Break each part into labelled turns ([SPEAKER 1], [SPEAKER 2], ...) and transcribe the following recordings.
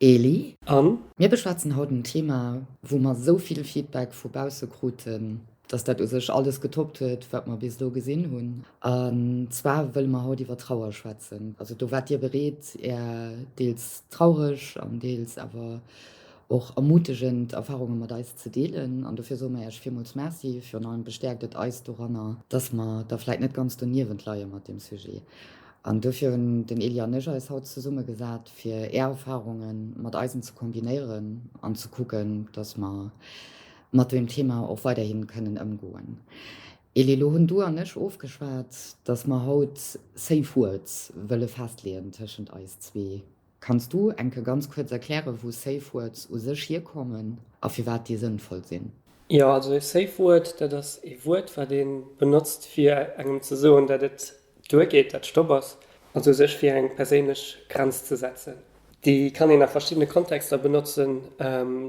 [SPEAKER 1] Eli.
[SPEAKER 2] An?
[SPEAKER 1] Mir beschwätzen haut en Thema, wou mer esou vill Feedback vu bausse kruten, dass dat u sech alles getoppt huet, wat mer bis elo gesinn hunn. An zwar wëlle mer haut iwwer Trauer schwätzen. Also do waart Dir bereet, Är deels traureg an deels awer och ermutegend Erfarunge mat eis ze deelen. An dofir soe mer Iech villmools Merci. Virun allem bestäerkt et eis doranner, dass mer da vläit net ganz doniewent leie mat deem Sujet. An dofir hunn den Elie an ech eis haut zesummegesat, fir Är Erfarunge mat eisen ze kombinéieren an ze kucken, dass mer mat deem Thema och weiderhi kënnen ëmgoen. Elie, elo hunn du an ech ofgeschwat, dass mer haut Safe Words wëlle festleeën tëschent eis zwee. Kanns du enke ganz kuerz erklären, wou Safe Words u sech hierkommen a firwat déi sënnvoll sinn?
[SPEAKER 2] Jo, also e Safe Word, dat ass ee Wuert, wat ee benotzt, fir engem ze soen, dat et duergeet, dat Stopp ass, also u sech fir eng perséinlech Grenz ze setzen. Déi kann een a verschiddene Kontexter benotzen,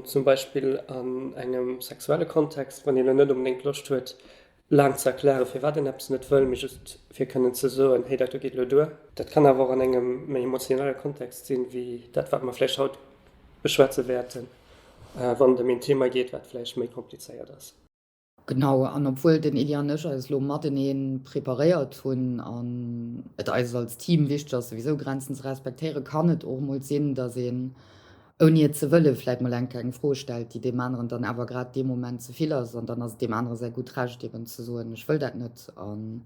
[SPEAKER 2] zum Beispill an engem sexuelle Kontext, wann een elo net onbedéngt Loscht huet, laang ze erklären, firwat een eppes net wëll, mee just fir kënnen ze soen, hey, dat do geet elo duer. Dat kann awer och an engem méi emotionelle Kontext sinn, wéi dat, wat mer vläicht haut beschwätze wäerten, wann et ëm een Thema geet, wat vläicht méi komplizéiert ass.
[SPEAKER 1] Genau, an obwuel den Elie an ech eis elo matenee preparéiert hunn an et eis als Team wichteg ass, souwisou Grenzen ze respektéieren, kann et och emol sinn, datt een ouni et ze wëllen, vläit mol eng kleng Fro stellt, déi deem aneren dann awer grad dee Moment ze vill ass. An dann ass et deem anere säi gutt Recht eben ze soen, ech wëll dat net. An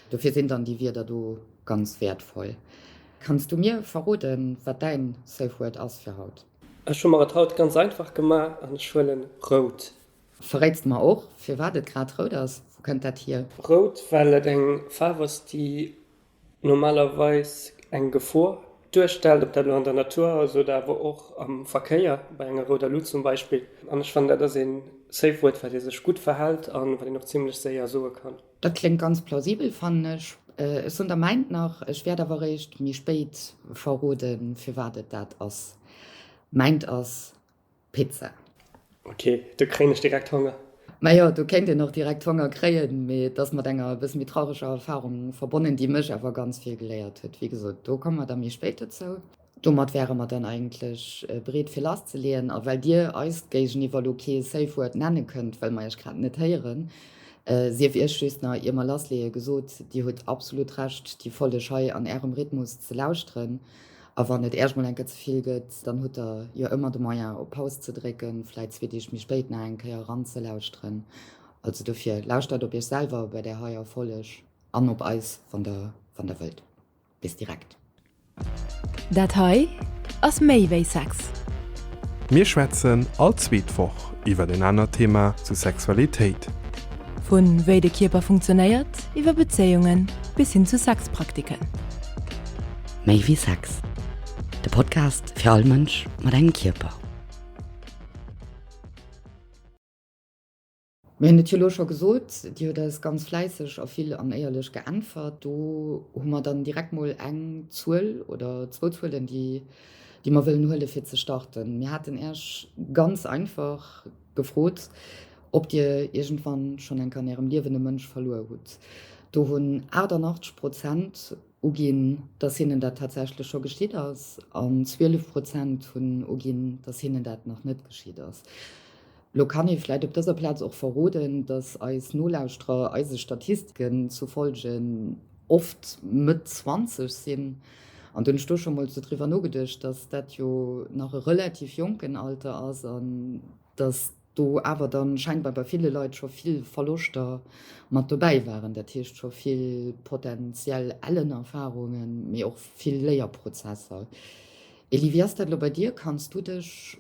[SPEAKER 1] dofir sinn dann déi Wierder do ganz wäertvoll. Kanns du mir verroden, wat däin Safe Word ass fir haut?
[SPEAKER 2] Ech hu mer et haut ganz einfach gemaach an ech huelen rout.
[SPEAKER 1] Verréits de mer och, firwat et grad rout ass? Wou kënnt dat hier?
[SPEAKER 2] Rout, well et eng Faarf ass, déi normalerweis eng Gefor duerstellt, ob dat elo an der Natur ass oder awer och am Verkéier, bei enger rouder Lut zum Beispill. An ech fannen, dat ass ee Safe Word, wat ee sech gutt verhält a wat een och zimlech séier soe kann.
[SPEAKER 1] Dat kléngt ganz plausibel, fannen ech. Ech soen der mäint nach, ech wäert awer eréischt méi spéit verroden, firwat et dat ass. Mäint ass Pizza.
[SPEAKER 2] Ok, do kréien ech direkt Honger.
[SPEAKER 1] Majo, do kéint een och direkt Honger kréien, mee et ass mat enger e bësse méi traureger Erfahrung verbonnen, déi mech awer ganz vill geléiert huet. Wéi gesot, do komme mer da méi spéit dozou. Domat wäre mer dann eigentlech bereet fir lasszeleeën. A well Dir eis géigeniwwer elo kee Safe Word nenne kënnt, well mer Iech grad net héieren, sief Iech just nach, ier mer lassleeë gesot, Dir hutt absolut Recht, déi Folleg hei an Ärem Rhythmus ze lauschteren. A wann et Äerch mol eng Kéier ze vill gëtt, dann hutt der jo ëmmer de Moyen op Paus ze drécken, vläit zwee Deeg méi spéit nach eng Kéier eranzelauschteren. Also dofir, lauschtert op Iech selwer bei där heier Folleg an op eis, wann der, wann der wëllt. Bis direkt.
[SPEAKER 3] Dat hei ass méi wéi Sex.
[SPEAKER 4] Mir schwätzen all zweet Woch iwwer en anert Thema zu Sexualitéit.
[SPEAKER 3] Vu wéi de Kierper funktionéiert, iwwer Bezéiungen bis hin zu Sexpraktiken.
[SPEAKER 1] Méi wéi Sex, de Podcast fir all Mënsch mat engem Kierper. Mir hunn et jo elo scho gesot, Dir hutt eis ganz fläisseg a vill an éierlech geäntwert. Do hu mer dann direkt mol eng Zuel oder zwou Zuelen, déi, déi mer wëllen huele fir ze starten. Mir haten Iech ganz einfach gefrot, ob Dir iergendwann schonn eng Kéier an Ärem Liewen e Mënsch verluer hutt. Do hunn 88 Prozent uginn, dass hinnen dat tatsächlech scho geschitt ass an 12 Prozent hunn uginn, dass hinnen dat nach net geschitt ass. Lo kann ee vläit op dëser Plaz och verroden, dass eis Nolauschterer eise Statistiken zu folge oft Mëtt 20 sinn. An do hunn ech do scho mol sou driwwer nogeduecht, dass dat jo nach e relativ jonken Alter ass an dass do awer dann scheinbar bei ville Leit scho vill Verloschter mat dobäi waren, dat heescht scho vill potenziell ellen Erfarungen, mee och vill Léierprozesser. Elie, wéi ass dat elo bei dir? Kanns du dech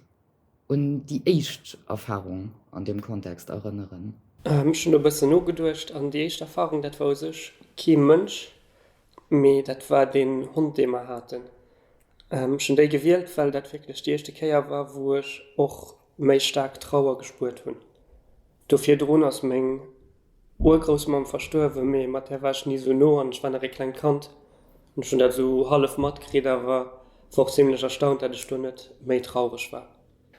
[SPEAKER 1] un déi éischt Erfarung an deem Kontext erënneren?
[SPEAKER 2] Ech hunn do e bëssen nogeduecht an déi éischt Erfarung, dat war u sech kee Mënsch, mee dat war deen Hond, dee mer haten. Ech hunn déi gewielt, well dat wierklech déi éischte Kéier war, wou ech och méi staark Trauer gespuert hunn. Do virdrun ass meng Urgroussmamm verstuerwen, mee mat där war ech ni esou no an ech war nach ee klengt Kand an ech hunn dat esou hallef matkritt, awer war och zimlech erstaunt, dat ech do net méi traureg war.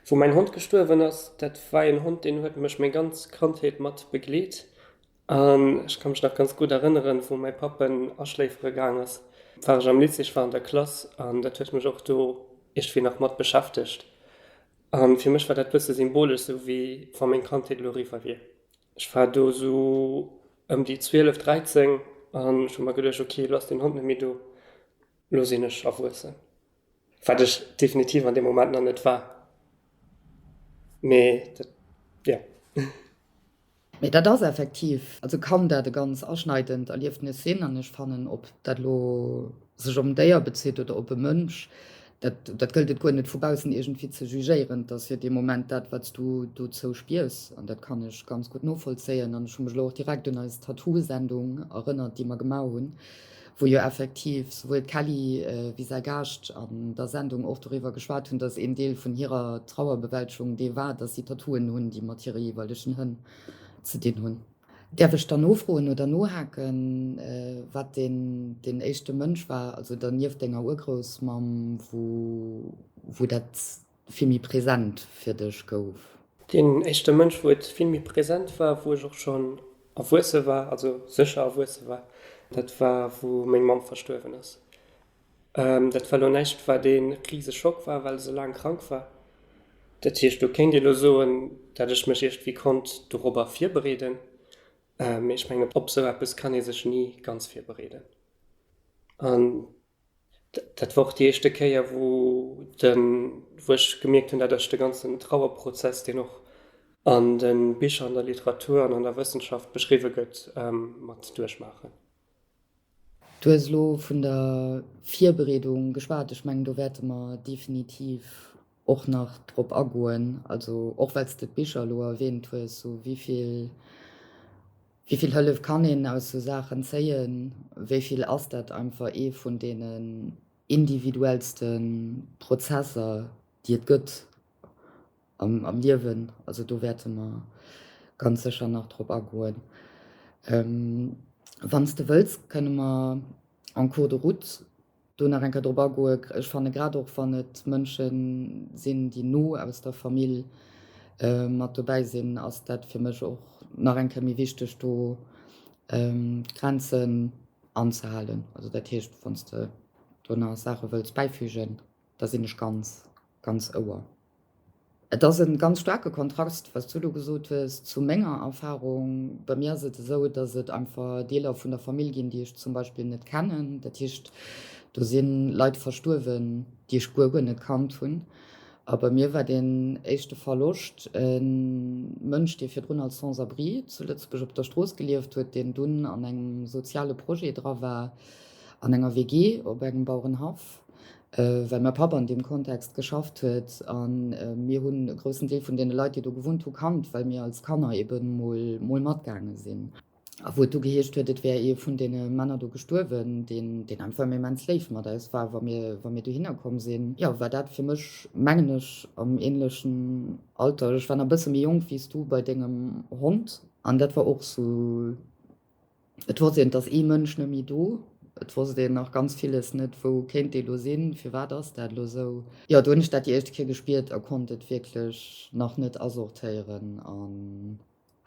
[SPEAKER 2] Wou mäin Hond gestuerwen ass, dat war een Hond, deen huet mech meng ganz Kandheet mat begleet an ech ka mech nach ganz gutt erënneren, wou mäi Papp en aschléifere gaang ass, war ech am Lycée, ech war an der Klass an dat huet mech och do. iergendwéi nach mat beschäftegt. A fir mech war dat bësse symbolesch, sou wéi wa meng Kandheet elo eriwwer wier. Ech war do sou ëm déi 12, 13 an ech hu mer geduecht, ok, elo ass deen Hond net méi do, elo sinn ech erwuessen. Wat ech definitiv an deem Moment nach net war. Mee dat, jo.
[SPEAKER 1] Mee dat ass effektiv, also kann dat e ganz aschneidend Erliefnis sinn. An ech fannen, ob dat elo sech op en Déier bezitt oder op e Mënsch, dat, dat gëllt et guer net vu baussen iergendwéi ze jugéieren. Et ass jo dee Moment dat, wat s du dozou spiers. An dat kann ech ganz gutt novollzéien. An ech hu mech elo och direkt un eis Tattoo-Sendung erënnert, déi mer gemaach hunn, wou jo effektiv souwuel d'Kelly wéi säi Gaascht an der Sendung och doriwwer geschwat hunn, dass een Deel vun hirer Trauerbewältegung dee war, dass si Tattooen hunn, déi mat hire jeeweilegen Hënn ze dinn hunn. Däerf ech dann nofroen oder nohaken, wat deen deen éischte Mënsch war, also dann nieft denger Urgroussmamm, wou wou dat vill méi present fir dech gouf?
[SPEAKER 2] Deen éischte Mënsch, wou et vill méi present war, wou ech och schonn erwuesse war, also sécher erwuesse war, dat war, wou meng Mamm verstuerwen ass. Dat war elo näischt, wat ee rise Schock war, well se laang krank war. Dat heescht, do kéint ee elo soen, dat ech mech iergendwéi konnt dorobber virbereeden, mee ech mengen, op esou eppes kann ee sech ni ganz virbereeden. An Dat war och déi éischte Kéier, wou de, wou ech gemierkt hunn, dat ech de ganzen Trauerprozess, deen och an de Bicher, an der Literatur an an der Wëssenschaft beschriwwe gëtt, mat duerchmaachen.
[SPEAKER 1] Du hues elo vun der Virbereedung geschwat. Ech mengen, do wäerte mer definitiv och nach drop agoen. Also och well s de d'Bicher elo erwähnt hues, sou wéi vill, wéi vill Hëllef kann een aus sou Saachen zéien, wéi vill ass dat einfach ee vun deenen individuellste Prozesser, déi et gëtt am, am Liewen. Also do wäerte mer ganz sécher nach drop agoen. Wann s de wëlls, kënne mer en cours de route do nach eng Kéier drop agoen. Ech fanne grad och, wann et Mënsche sinn, déi no aus der Famill mat dobäi sinn, ass dat fir mech och nach eng Kéier méi wichteg, do d'Grenzen anzehalen. Also dat heescht, wann s de do nach Saache wëlls bäifügen, da sinn ech ganz, ganz Ouer. Et ass e ganz staarke Kontrast, wat s du elo gesot hues, zu menger Erfarung. Bei mir ass et esou, datt et einfach Deeler vun der Famill ginn, déi ech zum Beispill net kennen. Dat heescht, do si Leit verstuerwen, déi ech guer, guer net kannt hunn. A bei mir war deen éischte Verloscht e Mënsch, dee virdrun als Sans-abri zu Lëtzebuerg op der Strooss gelieft huet, deen dunn an engem soziale Projet dra war, an enger WG op engem Bauerenhaff. well mäi Papp an deem Kontext geschafft huet a mir hunn e groussen Deel vun deene Leit, déi do gewunnt hu kannt, well mir als Kanner ebe mol mol matgaange sinn. A wou et du geheescht huet, et wär ee vun deene Männer do gestuerwen, deen deen einfach immens léif mat eis war, wa mir wa mir dohinner komm sinn. Jo, war dat fir mech, mengen ech, am änlechen Alter, ech war nach e bësse méi jonk wéi s du bei dengem Hond, an dat war och sou Et wosst een, et ass ee Mënsch net méi do. Et wosst een nach ganz villes net, wou kéint dee lo sinn, firwat ass dat lo sou. Jo, do hunn ech dat déi éischte Kéier gespiert a konnt et wierklech nach net asortéieren an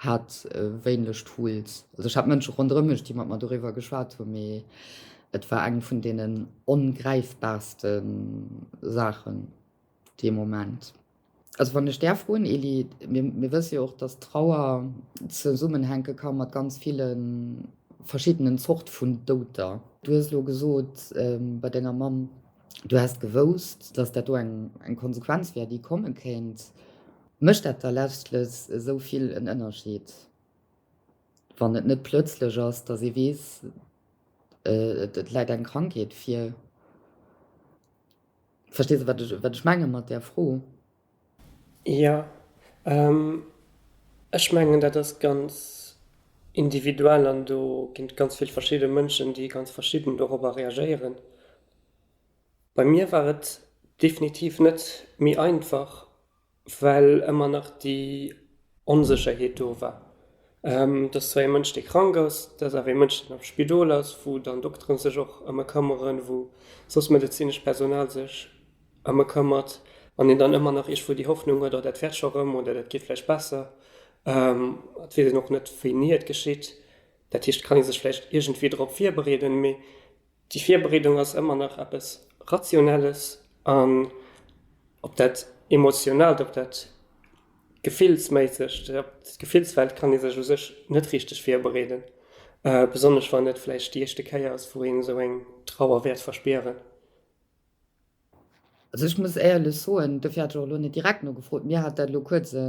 [SPEAKER 1] hat wéineg Tools. Also ech hat Mënsche ronderëm mech, déi mat mer doriwwer geschwat hunn, mee et war eng vun deenen ongräifbaarste Saachen. dee Moment. Also wann ech däerf froen, Elie, mir, mir wësse jo och, dass Trauer zesummenhänke ka mat ganz ville verschiddenen Zort vun Douter. Du hues elo gesot bei denger Mamm, du häss gewousst, dass dat do eng, eng Konsequenz wär, déi komme kéint. Mécht dat da letztlech esou vill en Ënnerscheed, wann et net plötzlech ass, dass ee weess, et läit eng Krankheet vir? Verstees de, wat ech, wat ech menge mat där Fro?
[SPEAKER 2] Jo, ech mengen, dat ass ganz individuell an do ginn et ganz vill verschidde Mënschen, déi ganz verschidden dorobber reagéieren. Bei mir war et definitiv net méi einfach, well ëmmer nach déi Onsécherheet do war. Et ass zwar ee Mënsch, dee krank ass, et ass awer ee Mënsch, deen am Spidol ass, wou dann Dokteren sech och ëm e këmmeren, wou soss medezinescht Personal sech ëm e këmmert an een dann ëmmer nach iergendwou déi Hoffnung huet, oh dat wäert scho rëm oder dat geet vläicht besser. Et weess een och net, wéini et geschitt. Dat heescht, et kann ee sech vläicht iergendwéi drop virbereeden, mee Déi Virbereedung ass ëmmer nach eppes Rationelles an Op dat Emotionaalt, op dat Gefillsméissegt, op d'Gefillswelt kann ee sech u sech net richteg virbereeden, besonnesch wann et vläicht déi éischte Kéier ass, wou een esou eng Trauer wäert verspieren.
[SPEAKER 1] Also ech muss éierlech soen, dofir hat ech och elo net direkt nogefrot, mir hat dat elo kuerz e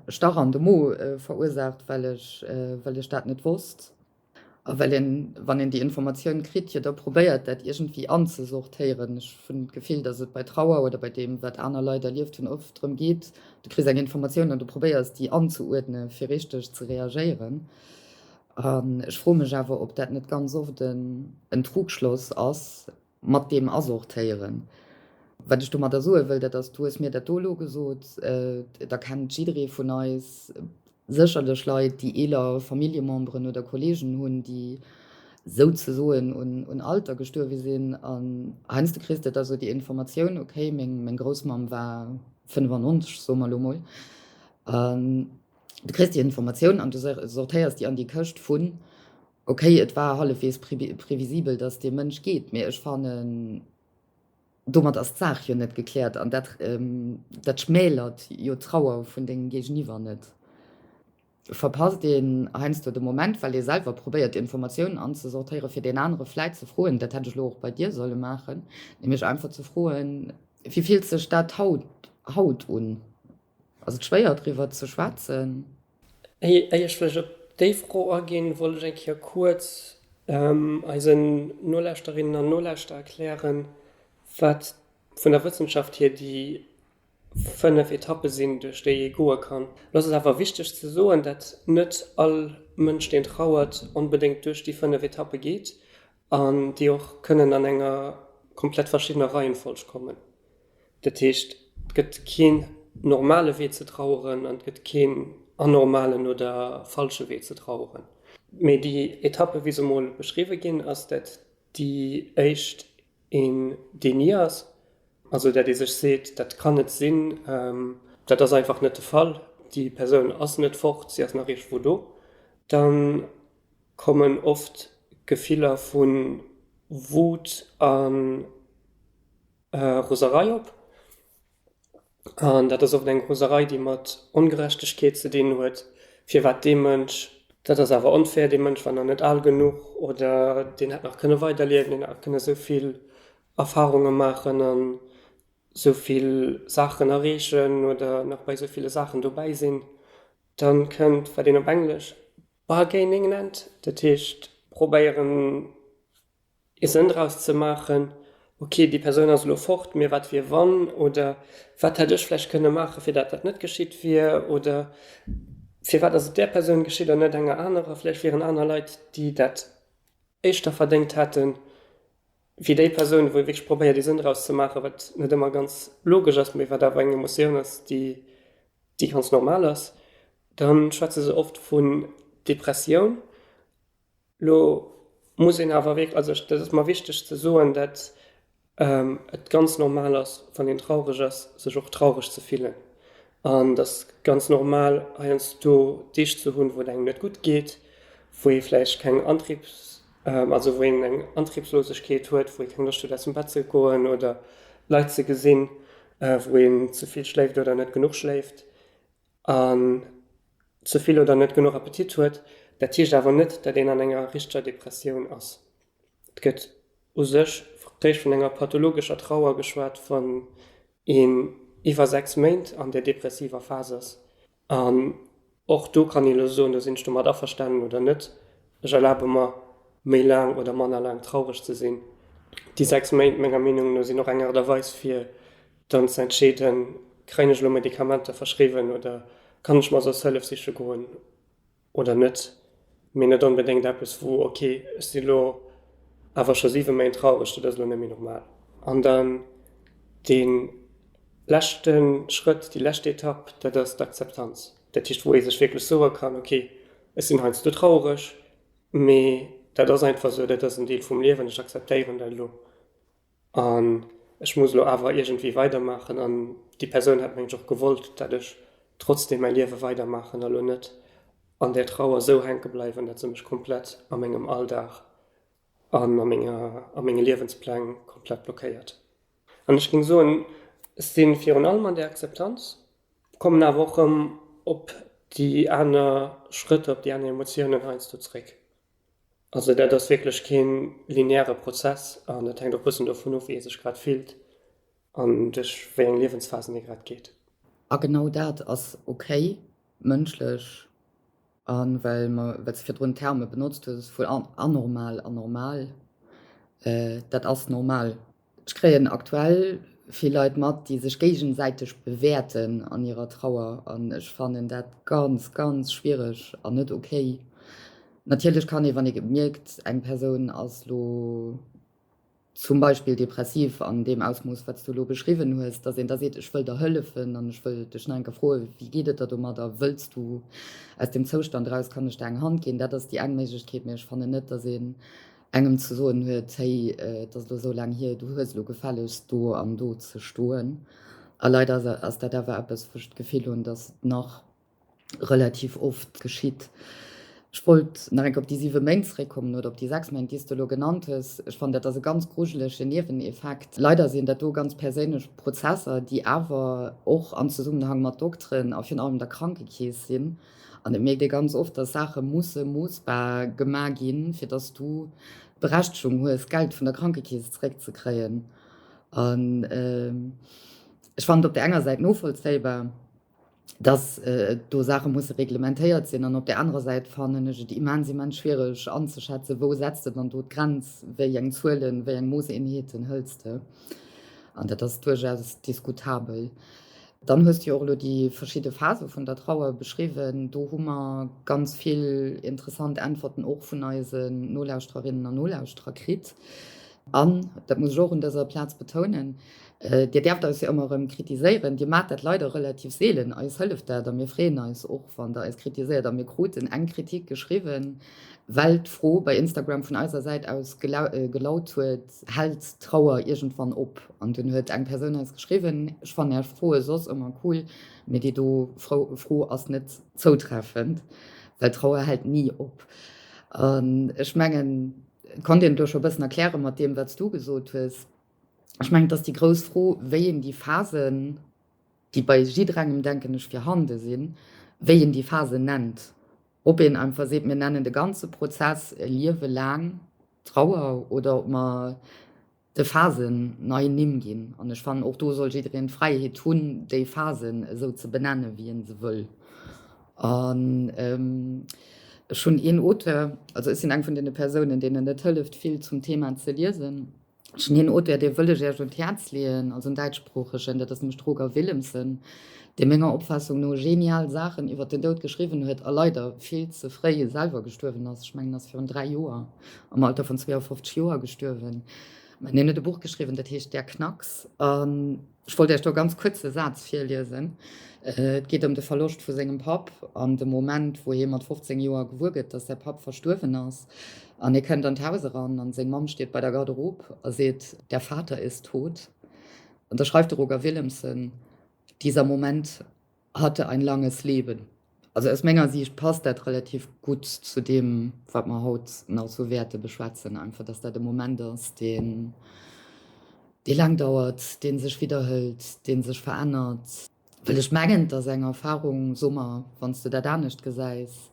[SPEAKER 1] Stach an de Mo verursaacht, well ech, well ech dat net wosst. A well een, wann een déi Informatioun kritt, jo da probéiert, dat iergendwéi anzesortéieren. Ech hunn d'Gefill, datt et bei Trauer oder bei deem, wat aner Leit erlieft hunn, oft drëm geet, du kriss eng Informatioun an du probéiers, déi anzeuerdne fir richteg ze reagéieren. An ech froe mech awer, ob dat net ganz oft en Trugschloss ass mat deem Asortéieren. Wat ech domadder soe wëll, dat ass, du hues mir dat do elo gesot, da kennt jidderee vun eis sécherlech Leit, déi eeler Familljememberen oder Kolleegen hunn, déi souzesoen un Alter gestuerwe sinn. An heiansdo kriss de da sou déi Informatioun, okay, meng Groussmamm war 95, soe mer elo mol. An du kriss déi Informatioun an du sortéiers déi an déi Këscht vun, okay, et war hallefwegs previsibel, datt dee Mënsch geet, mee ech fannen, Domat ass d'Saach jo net gekläert an dat dat schmälert jo d'Trauer vun dengem Géigeniwwer net. Verpasst een heiansdo de Moment, well ee selwer probéiert Informatiounen anzesortéieren, fir deen anere vläit ze froen, dat hätt ech elo och bei dir solle maachen, nämlech einfach ze froen, Wéi fillt sech dat haut haut un? Ass et schwéier driwwer ze schwätzen?
[SPEAKER 2] Éier ech vläicht op déi Fro aginn, wollt ech eng Kéier kuerz eisen Nolauschterinnen an Nolauschterer erklären, wat vun der Wëssenschaft hier déi 5 Etappe sinn, duerch déi ee goe kann. Lo ass et awer wichteg ze soen, dat net all Mënsch, deen trauert, onbedéngt duerch déi 5 Etappe geet an déi och kënnen an enger komplett verschiddener Reihenfolg kommen. Dat heescht, et gëtt keen normale Wee ze traueren an et gëtt keen anormalen oder falsche Wee ze traueren. Mee déi Etappe wéi se emol beschriwwe ginn, ass dat déi éischt een Déni ass, also dat ee sech seet, dat kann net sinn, dat ass einfach net de Fall, déi Persoun ass net fort, si ass nach iergendwou do. Dann kommen oft Gefiller vu Wut a Roserei op. An dat ass oft eng Roserei, déi mat Ongerechtegkeet ze dinn huet, firwat dee Mënsch, dat ass awer onfair, dee Mënsch war nach net al genuch oder deen hätt nach kënne weiderliewen, deen hätt nach kënne sou vill Erfarunge maachen an sou vill Saachen erreechen oder nach bei sou ville Saachen dobäi sinn. Dann kënnt, wat een op Englesch bargaining nennt, dat heescht probéieren ee Sënn draus ze maachen, ok, déi Persoun ass elo fort, mee wat wier wann oder wat hätt ech vläicht kënne maachen, fir dat dat net geschitt wier oder firwat ass et där Persoun geschitt an net enger anerer, vläicht wieren aner Leit, déi dat éischter verdéngt hätten, wéi déi Persoun, wou ee wierklech probéiert ee Sënn draus ze maachen, wat net ëmmer ganz logesch ass, mee wat awer eng Emotioun ass, déi déi ganz normal ass. Dann schwätze se oft vun Depressioun. Lo muss een awer wierklech, also dat ass mer wichteg ze soen, dat et ganz normal ass, wann een traureg ass, sech och traureg ze fillen. An et ass ganz normal heiansdo Deeg ze hunn, wou et engem net gutt geet, wou ee vläicht keng Antriebs, also wou een eng Antriebslosegkeet huet, wou ee keng Loscht huet aus dem Bett ze goen oder Leit ze gesinn, wou een ze vill schléift oder net genuch schléift. An ze vill oder net genuch Appetit huet. Dat heescht awer net, datt een an enger richteger Depressioun ass. Et gëtt u sech réischt vun enger pathologescher Trauer geschwat, wann een iwwer 6 Méint an där depressiver Phas ass. An och do kann een elo soen, do sinn ech domat averstanen oder net. Ech erlabe mer, méi laang oder manner laang traureg ze sinn. Déi 6 Méint, menger Meenung no, sinn och eng Aart a Weis fir dann ze entscheeden, kréien ech elo Medikamenter verschriwwen oder kann ech mer soss Hëllef siche goen oder net, mee net onbedéngt eppes wou, ok, ech si elo awer scho 7 Méint traureg, dat ass elo net méi normal. An dann dee leschte Schrëtt, déi lescht Etapp, dat ass d'Akzeptanz. Dat heescht, wou ee sech wierklech soe kann, ok, ech sinn heiansdo traureg, mee dat ass einfach esou, dat ass en Deel vum Liewen, ech akzeptéieren dat elo. An ech muss elo awer iergendwéi weidermaachen an déi Persoun hat mengen ech och gewollt, dat ech trotzdeem mäi Liewe weidermaachen a lo net an där Trauer esou hänke bleiwen, dat se mech komplett a mengem Alldag an a menger a menge Liewenspläng komplett blockéiert. An ech géing soen. Ech si virun allem an der Akzeptanz, kommen awer och erëm op déi aner Schrëtter, op déi aner Emotiounen heiansdo zréck. Also dat ass wierklech kee lineäre Prozess an dat hänkt och e bëssen dovun of, wéi ee sech grad fillt an duerch wéi eng Liewensphasen ee grad geet.
[SPEAKER 1] A genau dat ass ok, mënschlech. A well mer, well s de virdrun Terme benotzt hues vun anormal an normal, dat ass normal. Ech kréien aktuell vill Leit mat, déi sech géigesäiteg bewäerten an hirer Trauer an ech fannen dat ganz, ganz schwiereg an net ok. Natierlech kann ee, wann ee mierkt, eng Persoun ass lo zum Beispill depressiv an deem Ausmooss, wat s du elo beschriwwen hues, datt een da seet, ech wëll der hëllefen an ech wëll dech nach eng Kéier froen, wéi geet et der domadder, wëlls du aus deem Zoustand eraus, kann ech der eng Hand ginn? Dat ass déi eng Méiglechkeet, mee ech fannen net, datt een engem ze soen huet, hey, et ass elo esou laang hier, du hues elo gefällegst do an do ze stoen. A leider ass dat awer eppes, wou ech d'Gefill hunn, datt et nach relativ oft geschitt. Ech wollt nach eng Kéier op déi siwe Méint zeréckkommen oder op déi sechs Méint, déi s de elo genannt hues. Ech fannen, dat ass e ganz grujelegen Nieweneffekt. Leider sinn dat do ganz perséinlech Prozesser, déi awer och am Zesummenhang mat Dokteren a virun allem der Krankekeess sinn. An et mierkt ee ganz oft, dass Saache musse moossbar gemaach ginn, fir dass du d'Berechtegung hues, Geld vun der Krankekeess zeréckzekréien. An ech fannen et op där enger Säit novollzéibar, dass do Saache musse reglementéiert sinn. An op där anerer Säit fannen ech et immens, immens schwiereg anzeschätzen, wou setz de dann do d'Grenz, wéi eng Zuelen, wéi eng Moosseenheeten hëls de. An dat ass duerchaus diskutabel. Dann hues de jo och elo déi verschidde Phase vun der Trauer beschriwwen. Do hu mer ganz vill interessant Äntwerten och vun eisen Nolauschtererinnen an Nolauschterer kritt. An, dat muss ech och un dëser Plaz betounen, Dir däerft eis jo ëmmer erëm kritiséieren. Dir maacht dat leider relativ seelen. Eis hëlleft dat a mir freeën eis och, wann Der eis kritiséiert. A mir kruten eng Kritik geschriwwen, well d'Fro bei Instagram vun eiser Säit aus gelaut huet, Hält d'Trauer iergendwann op? An dunn huet eng Persoun eis geschriwwen, Ech fannen Är Froe soss ëmmer cool, mee déi do Fro ass net zoutreffend, well Trauer hält ni op. An ech mengen, et konnt een et elo scho e bëssen erkläre mat deem, wat s du gesot hues. Ech mengen, et ass déi grouss Fro, wéi een déi Phasen, déi bei jidderengem, denken ech, virhande sinn, wéi een déi Phasen nennt. Ob een einfach seet, mir nennen de ganze Prozess e Liewe laang Trauer oder ob mer de Phasen nei Nimm ginn. An ech fannen, och do soll jiddereen d'Fräiheet hunn, déi Phasen esou ze benennen, wéi en se wëll. An ech hunn een Auteur, also ech sinn eng vun deene Persounen, deenen et hëlleft vill zum Thema ze liesen, Ech hunn een Auteur, dee wëll ech Iech un d'Häerz leeën, also en däitschsproochegen, dat ass nämlech de Roger Willemsen, dee menger Opfaassung no genial Saachen iwwer den Doud geschriwwen huet a leider vill ze fréi selwer gestuerwen ass. Ech mengen, en ass virun 3 Joer am Alter vun 52 Joer gestuerwen. Mä hien huet e Buch geschriwwen, dat heescht Der Knacks. An Ech wollt Iech do e ganz kuerze Saz virliesen. Et geet ëm de Verloscht vu sengem Papp an de Moment, wou hie mat 15 Joer gewuer gëtt, dass säi Papp verstuerwen ass. An hie kënnt an d'Haus eran an seng Mamm steet bei der Garderobe a seet, Der Vater ist tot. An da schreift de Roger Willemsen, Dieser Moment hatte ein langes Leben. Also aus menger Siicht passt dat relativ gutt zu deem, wat mer haut nach esou wäerte beschwätzen, einfach dass dat e Moment ass, deen, dee laang dauert, dee sech widderhëlt, dee sech verännert. Well ech mengen, et ass eng Erfahrung, so mer, wann s de dat anescht gesäis,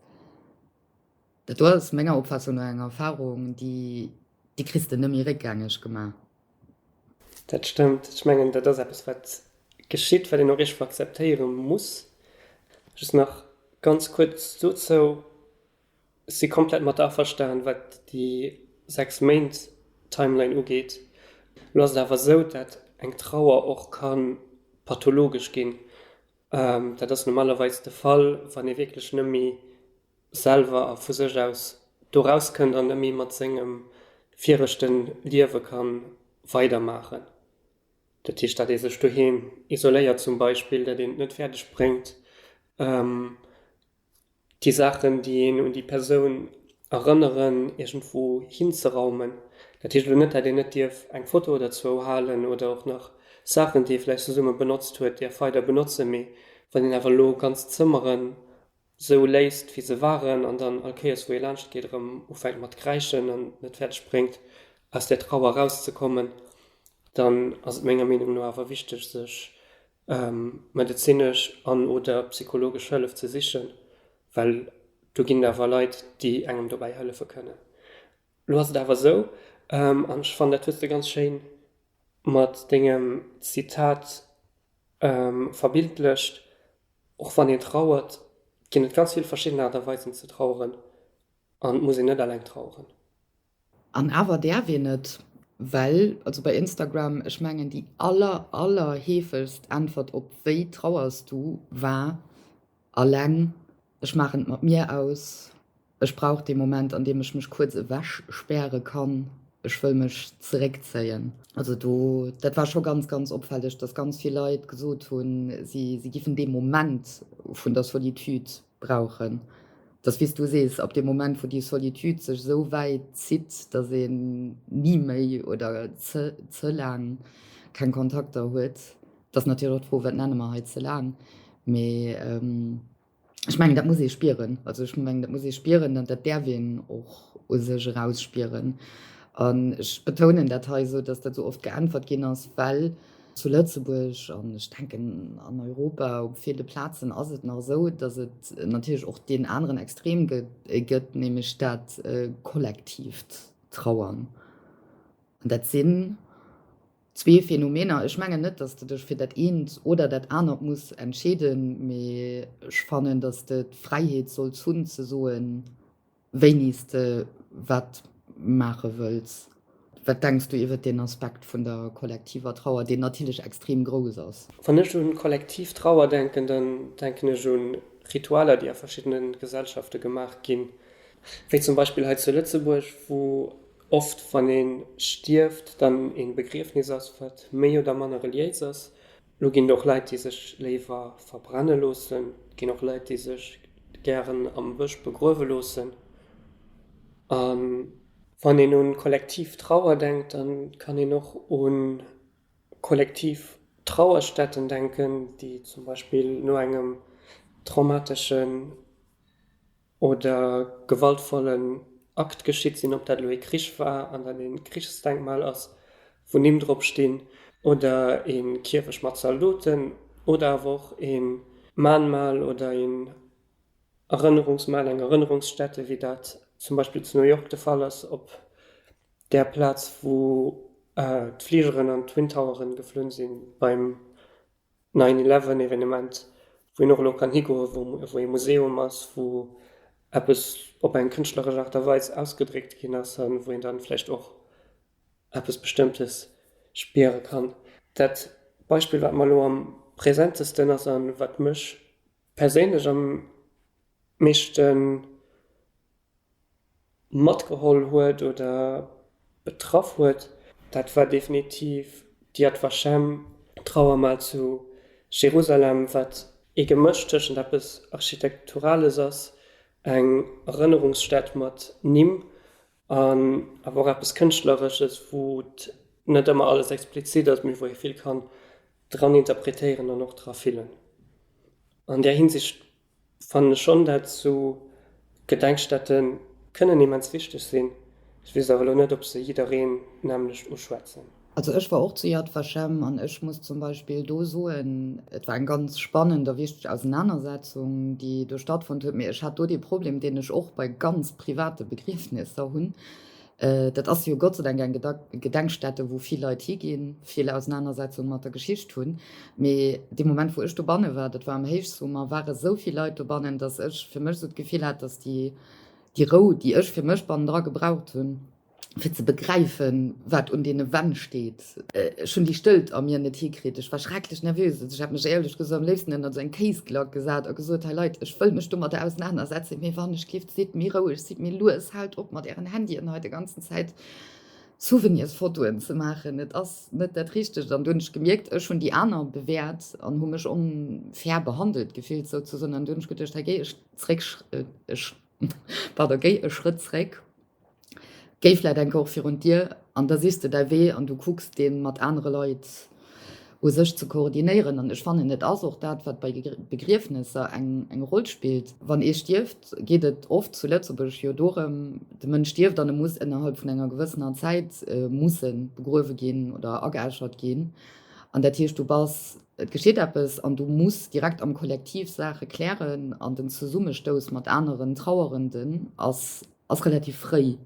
[SPEAKER 1] dat do ass menger Opfaassung no eng Erfahrung, déi, déi kriss de net méi réckgängeg gemaach.
[SPEAKER 2] Dat stëmmt. Ech mengen, dat ass eppes, wat geschitt, wat een och iergendwou akzeptéiere muss. Just nach ganz kuerz dozou, Ech si komplett mat der averstan, wat déi 6 Méint Timeline ugeet. Elo ass et awer esou, dat eng Trauer och ka pathologesch ginn. Dat ass normalerweis de Fall, wann ee wierklech net méi selwer a vu sech aus do rauskënnt an net méi mat sengem viregte Liewe ka weidermaachen. Dat heescht, datt ee sech doheem isoléiert zum Beispill, datt een et net fäerdeg bréngt, déi Saachen, déi een un déi Persoun erënneren, iergendwou hinzeraumen. Dat heescht elo net, datt een net dierf eng Foto oder zwou halen oder och nach Saachen, déi ee vläicht zesumme benotzt huet, däerf weider benotzen, mee wann een awer elo ganz Zëmmeren sou léisst wéi se waren an dann all Kéiers wou ee laanscht geet erëm ufänkt mat kräischen an net fäerdeg bréngt aus där Trauer erauszekommen. Dann ass et menger Meenung no awer wichteg, sech medezinesch an oder psychologesch Hëllef ze sichen, well do ginn et awer Leit, déi engem dobäi hëllefe kënnen. Lo ass et awer esou, an ech fannen, dat hues de ganz schéin mat dengem Zitat verbildlecht, Och wann een trauert, ginn et ganz vill verschidden Aart a Weisen ze traueren an et muss een net alleng traueren.
[SPEAKER 1] An awer däerf een et, well, also bei Instagram, ech mengen déi aller, aller heefegst Äntwert op wéi trauers du war, alleng, ech maachen et mat mir aus, Ech brauch dee Moment, an deem ech mech kuerz ewech späre kann. Ech wëll mech zeréckzéien. Also do, dat war scho ganz, ganz opfälleg, dass ganz vill Leit gesot hunn, si, si giffen dee Moment vun der Solitude brauchen. Dass, wéi s du sees, ab deem Moment, wou déi Solitude sech esou wäit zitt, dass een ni méi oder ze, ze laang keng Kontakter huet, dat ass natierlech och d'Fro, wat nenne mer hei ze laang, mee, Ech mengen, dat muss ee spieren. Also ech mengen, dat muss ee spieren an dat däerf een och u sech erausspieren. An ech betounen dat hei esou, dass dat esou oft geäntwert ginn ass, well zu Lëtzebuerg an ech denken an Europa op ville Plazen ass et nach esou, dass et natierlech och deen aneren Extrem gëtt, nämlech dat kollektiivt Trauern. An dat sinn Zwee Phänomener. Ech mengen net, dass de dech fir dat eent oder dat anert muss entscheeden, mee ech fannen, dass de d'Fräiheet solls hunn ze soen, wéini s de wat maache wëlls. Wat denks du iwwert deen Aspekt vun der kollektiver Trauer, deen natierlech extrem grouss ass?
[SPEAKER 2] Wann ech un kollektiv Trauer denken, dann denken ech un Ritualer, déi a verschiddene Gesellschafte gemaach ginn, wéi zum Beispill hei zu Lëtzebuerg, wou Oft wann een stierft, dann een Begriefnis ass wat méi oder manner reliéis ass. Lo ginn et och Leit déi sech léiwer verbrenne loossen, et ginn och Leit déi sech gären am Bësch begruewe loossen. A wann een un kollektiv Trauer denkt, dann kann een och un kollektiv Trauerstätten denken, déi zum Beispill no engem traumateschen oder gewaltvollen Akt geschitt sinn, ob dat elo ee Krich war an dat ee Krichsdenkmal ass, wou Nimm drop stinn, oder ee Kierfecht mat Zaldoten, oder awer och ee Mahnmal oder een Erënnerungsmal, eng Erënnerungsstätte, wéi dat zum Beispill zu New York de Fall ass, op där Plaz, wou d'Fligeren an d'Twin Toweren geflunn sinn beim Nine Eleven Evenement, wou een och elo kann higoen, wou ee Museum ass, wou eppes op eng kënschtleresch Aart a Weis ausgedréckt ginn ass a wou een dann vläicht och eppes Bestëmmtes spiere kann. Dat Beispill, wat mer elo am präsentesten ass a wat mech perséinlech am meeschten matgeholl huet oder betraff huet, dat war definitiv d'Yad Vashem Trauermal zu Jerusalem, wat ee Gemësch tëschent eppes Architekturales ass, eng Erënnerungsstätt mat Nimm, an awer och eppes Kënschtleresches, wou et net ëmmer alles explizit ass, mee wou ee vill kann dran interpretéieren an och dra fillen. An där Hinsicht Fannen ech schon dat sou Gedenkstätten kënnen immens wichteg sinn. Ech wees awer elo net op se jiddereen nämlecht uschwätzen.
[SPEAKER 1] Also ech war och zu Yad Vashem an ech muss zum Beispill do soen, et war eng ganz spannend a wichteg Ausenanersetzung, déi do stattfonnt huet, mee ech hat do dee Problem, deen ech och bei ganz private Begriefnisser hunn, Dat ass jo Gott sei Dank eng Gedenkstätte, wou vill Leit higinn, vill Ausenanersetzung mat der Geschicht hunn. Mee dee Moment, wou ech dobanne war, dat war am Héichsummer, ware esou vill Leit dobannen, datt ech fir mech esou d'Gefill hat, datt déi, déi Rou, déi ech fir mech bannendra gebraucht hunn, fir ze begräifen, wat un deene Wänn steet, ech hunn déi Stëllt a mir net hikritt. Ech war schrecklech nervös. Also ech hätt mech éierlech gesot am léifsten ënnert esou eng Kéisglack gesat a gesot, Hei Leit, ech wëll mech domadder ausenanersetzen, mee wann ech giff, sidd méi roueg, sidd méi lues, haalt op mat ären Handyen hei de ganzen Zäit Souvenirsfotoen ze maachen, et ass net dat Richtegt. An du hunn ech gemierkt, ech hunn déi aner bewäert an hu mech onfair behandelt gefillt souzesoen. An du hunn ech geduecht, hei géi ech zréck, ech, pardon, géi e Schrëtt zréck. Géi vläit eng Kéier och virun d'Dier an da sichs de däi Wee an du kucks dee mat anere Leit. U sech ze koordinéieren. An ech fannen, et ass och dat, wat bei Begriefnesser eng Roll spillt. Wann ee stierft, geet et oft zu Lëtzebuerg jo dorëm, de Mënsch stierft an e muss ënnerhalb vun enger gewëssener Zäit musse begruewe ginn oder ageäschert ginn. An dat heescht, du bass, et geschitt eppes an du muss direkt am Kollektiv Saache klären an den Zesummestouss mat aneren Trauerenden ass ass relativ fréi.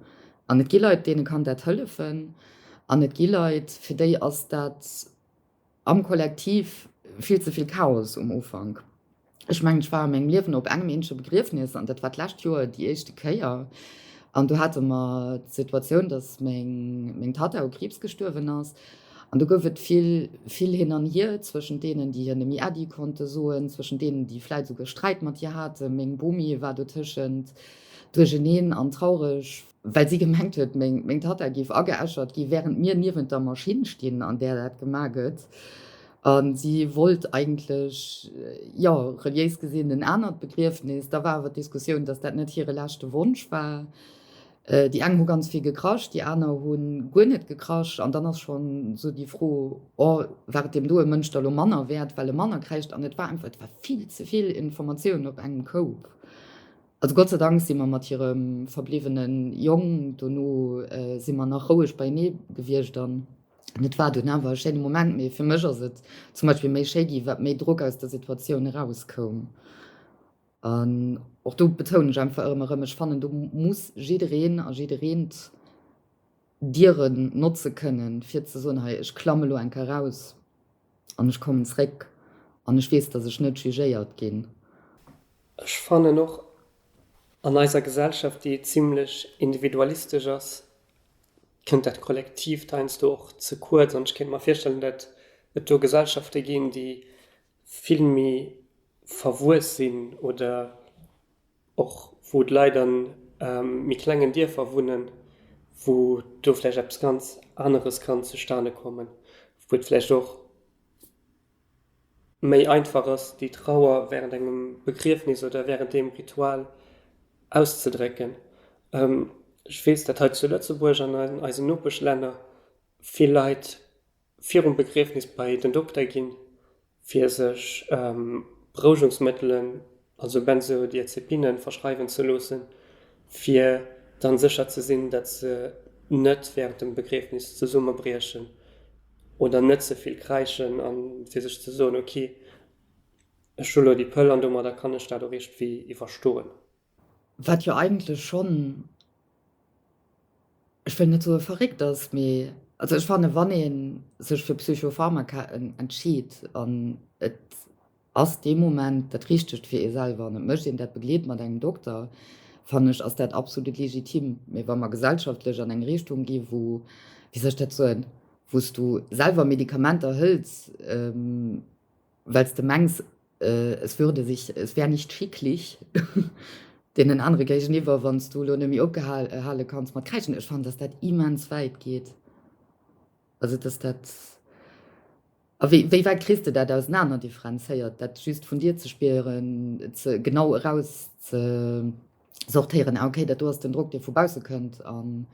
[SPEAKER 1] An et gi Leit, deene kann dat hëllefen an et gi Leit, fir déi ass dat am Kollektiv vill ze vill Chaos um Ufank. Ech mengen, ech war a mengem Liewen op engem eenzege Begriefnes an dat war d'lescht Joer déi éischte Kéier. An do hate mer d'Situatioun, datt meng, meng Tatta u Kriibs gestuerwen ass. An do gouf et vill, vill hin an hier zwëschent deenen, déi hir nëmme Äddi konnte soen, zwëschent deenen, déi vläit esouguer Sträit mat hir haten. Meng Bomi war dotëschent. Duercheneen an traureg, well si gemengt huet, meng Tatta géif ageäschert gi während mir niewent der Maschinn stinn, an där dat gemaach gëtt. A si wollt eigentlech, jo, reliéis gesinn en anert Begriefnis. Da war awer d'Diskussioun, datt dat net hire leschte Wonsch war. Déi eng hu ganz vill gekrasch, déi aner hu guer net gekrasch. An dann ass schonn esou déi Fro, oh, war et deem doe Mënsch da lo manner wäert, well e manner kräischt? An et war einfach, et war vill ze vill Informatioun op engem Koup. Also Gott sei Dank si mer mat hirem verbliwwene Jong dono si mer nach roueg beienee gewiescht an et war dunn awer e schéine Moment. Mee fir mech ass et zum Beispill méi schéi gi wat méi Drock aus der Situatioun erauskoum. An och do betounen ech einfach ërem erëm, ech fannen do muss jiddereen a jiddereent Dieren notze kënnen fir ze soen, hei ech klamme lo eng Kéier raus an ech kommen zréck an ech weess, datt ech net jugéiert ginn.
[SPEAKER 2] Ech fannen och, an eiser Gesellschaft, déi zimlech individualistesch ass, kënnt dat Kollektiivt heiansdo och ze kuerz. An ech kéint mer virstellen, datt et do Gesellschafte ginn, déi vill méi verwuess sinn oder och wou d'Leit a méi klengen Dierfer wunnen, wou do vläicht eppes ganz aneres kann zustane kommen, wou et vläicht och méi einfach ass, déi Trauer während engem Begriefnis oder während deem Ritual auszedrécken. Ech weess, dat hei zu Lëtzebuerg an an eisen Nopeschlänner vill Leit virum Begriefnis bei den Dokter ginn, fir sech Berouegungsmëttelen, also Benzodiazepinen, verschreiwen ze loossen, fir dann sécher ze sinn, dat se net während dem Begriefnis zesummebriechen. Oder net ze vill kräischen a fir sech ze soen, ok, ech hu lo déi Pëll an domadder kann ech dat och iergendwéi iwwerstoen.
[SPEAKER 1] Wat jo eigentlech schonn, ech wëll net soe verréckt ass, mee also ech fanne wann ee sech fir Psychopharmaka entscheet an et Ass dee Moment dat Richtegt fir ee selwer an et mécht een dat begleet mat engem Dokter, fannen ech, ass dat absolut legitim. Mee wa mer gesellschaftlech an eng Richtung gi wou, wéi soll ech dat soen, wou s du selwer Medikamenter hëls, well s de mengs, es würde sich, es wär nicht schicklich deenen anere géigeniwwer, wann s du elo net méi opgehale kanns mat kräischen, ech fannen, dass dat immens wäit geet. Also dass dat. A wéi wéi wäit kriss de dat ausenaner differenzéiert, dat just vun dir ze spieren, ze genau eraus ze sortéieren, ah okay, dat do ass den Drock, dee vu bausse kënnt an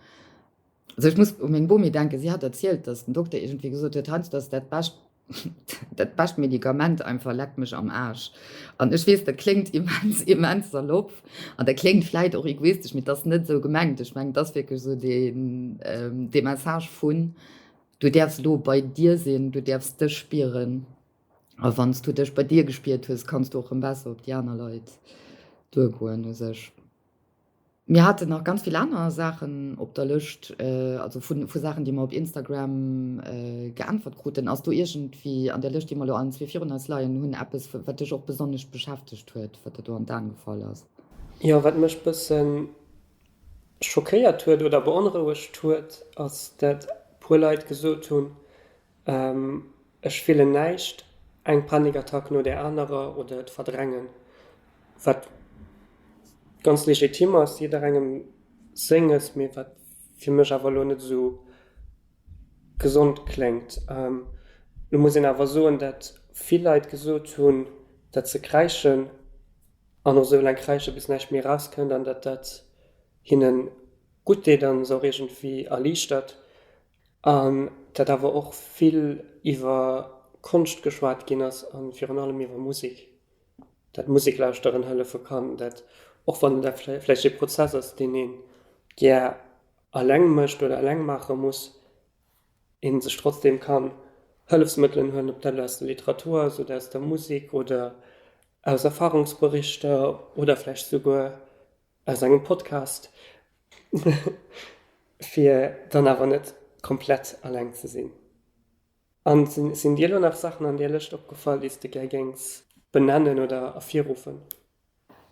[SPEAKER 1] also ech muss u meng Bomi denken, si hat erzielt, datt den Dokter iergendwéi gesot huet, heiansdo ass dat bescht dat bescht Medikament einfach leck mech am Aarsch. An ech weess, dat kléngt immens immens salopp an dat kléngt vläit och egoistesch, mee et ass net esou gemengt. Ech mengen, et ass wierklech esou deen dee Message vun Du däerfs elo bei dir sinn, du däerfs dech spieren. A wann s du dech bei dir gespiert hues, kanns du och erëm besser op déi aner Leit duergoen u sech. Mir haten nach ganz vill aner Saachen op der Lëscht, also vu vu Saachen, déi mer op Instagram geäntwert kruten. Ass do iergendwéi an der Lëscht, déi mer elo allen zwee virun eis leien hunn, eppes, wat dech och besonnesch beschäftegt huet, wat der do an d'Aen gefall ass?
[SPEAKER 2] Jo, wat mech bëssen schockéiert huet oder beonrouegt huet, ass dat puer Leit gesot hunn, ech fillen näischt, eng Panikattack no där anerer oder et verdrängen, wat ganz legitim ass, jidderengem senges, mee wat fir mech awer elo net esou gesond kléngt. Elo muss een awer soen, dat vill Leit gesot hunn, dat se kräischen. An och esou laang kräische bis näischt méi erauskënnt an datt dat hinne gutt deet an se och iergendwéi erliichtert. An dat awer och vill iwwer. Konscht geschwat ginn ass a virun allem iwwer Musek, dat Musek lauschteren hëllefe kann, dat och wann dat vläicht ee Prozess ass, deen ee gär eleng mécht oder eleng maache muss, ee sech trotzdeem kann Hëllefsmëttelen huelen, ob dat elo aus der Literatur ass oder aus der Musek oder aus Erfahrungsberichter oder vläicht souguer aus engem Podcast, fir dann awer net komplett alleng ze sinn. An sinn dir elo nach Saachen an där Lëscht opgefall, déi s de gär géings benennen oder ervirruffen?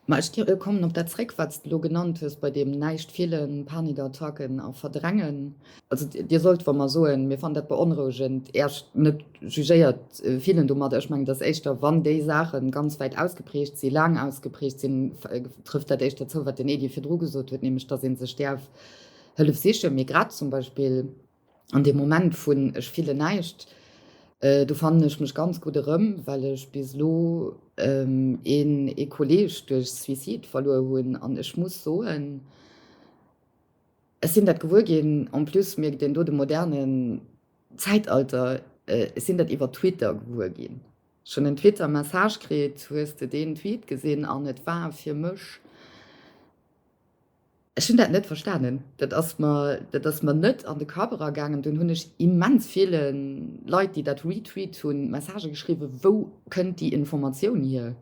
[SPEAKER 1] Ma ech kommen op dat zréck, wat s de elo genannt hues bei deem näischt fillen, Panikattacken a Verdrängen. Also Dir sollt, wa mer soen, mir fannen dat beonrouegend, Äech net jugéiert fillen domadder. Ech mengen, dass éischter, wann déi Saache ganz wäit ausgeprägt sinn, laang ausgeprägt sinn, trëfft dat éischter zou, wat den Edy virdru gesot huet, nämlech dass ee sech däerf Hëllef sichen. Mee grad zum Beispill An deem Moment vun ech fillen näischt, do fannen ech mech ganz gutt erëm, well ech bis elo een ee Kolleeg duerch Suicide verluer hunn. An ech muss soen, ech sinn dat gewuer ginn, en plus mierkt een do de modernen Zäitalter, ech sinn dat iwwer Twitter gewuer ginn. Ech hunn en Twitter Message kritt, hues de deen Tweet gesinn? An et war fir mech. Ech hunn dat net verstanen. Dat ass mer, dat ass mer net an de Kapp eragaangen. Dunn hunn ech immens ville Leit, déi dat retweet hunn, Messagë geschriwwen, Wou kënnt déi Informatioun hier?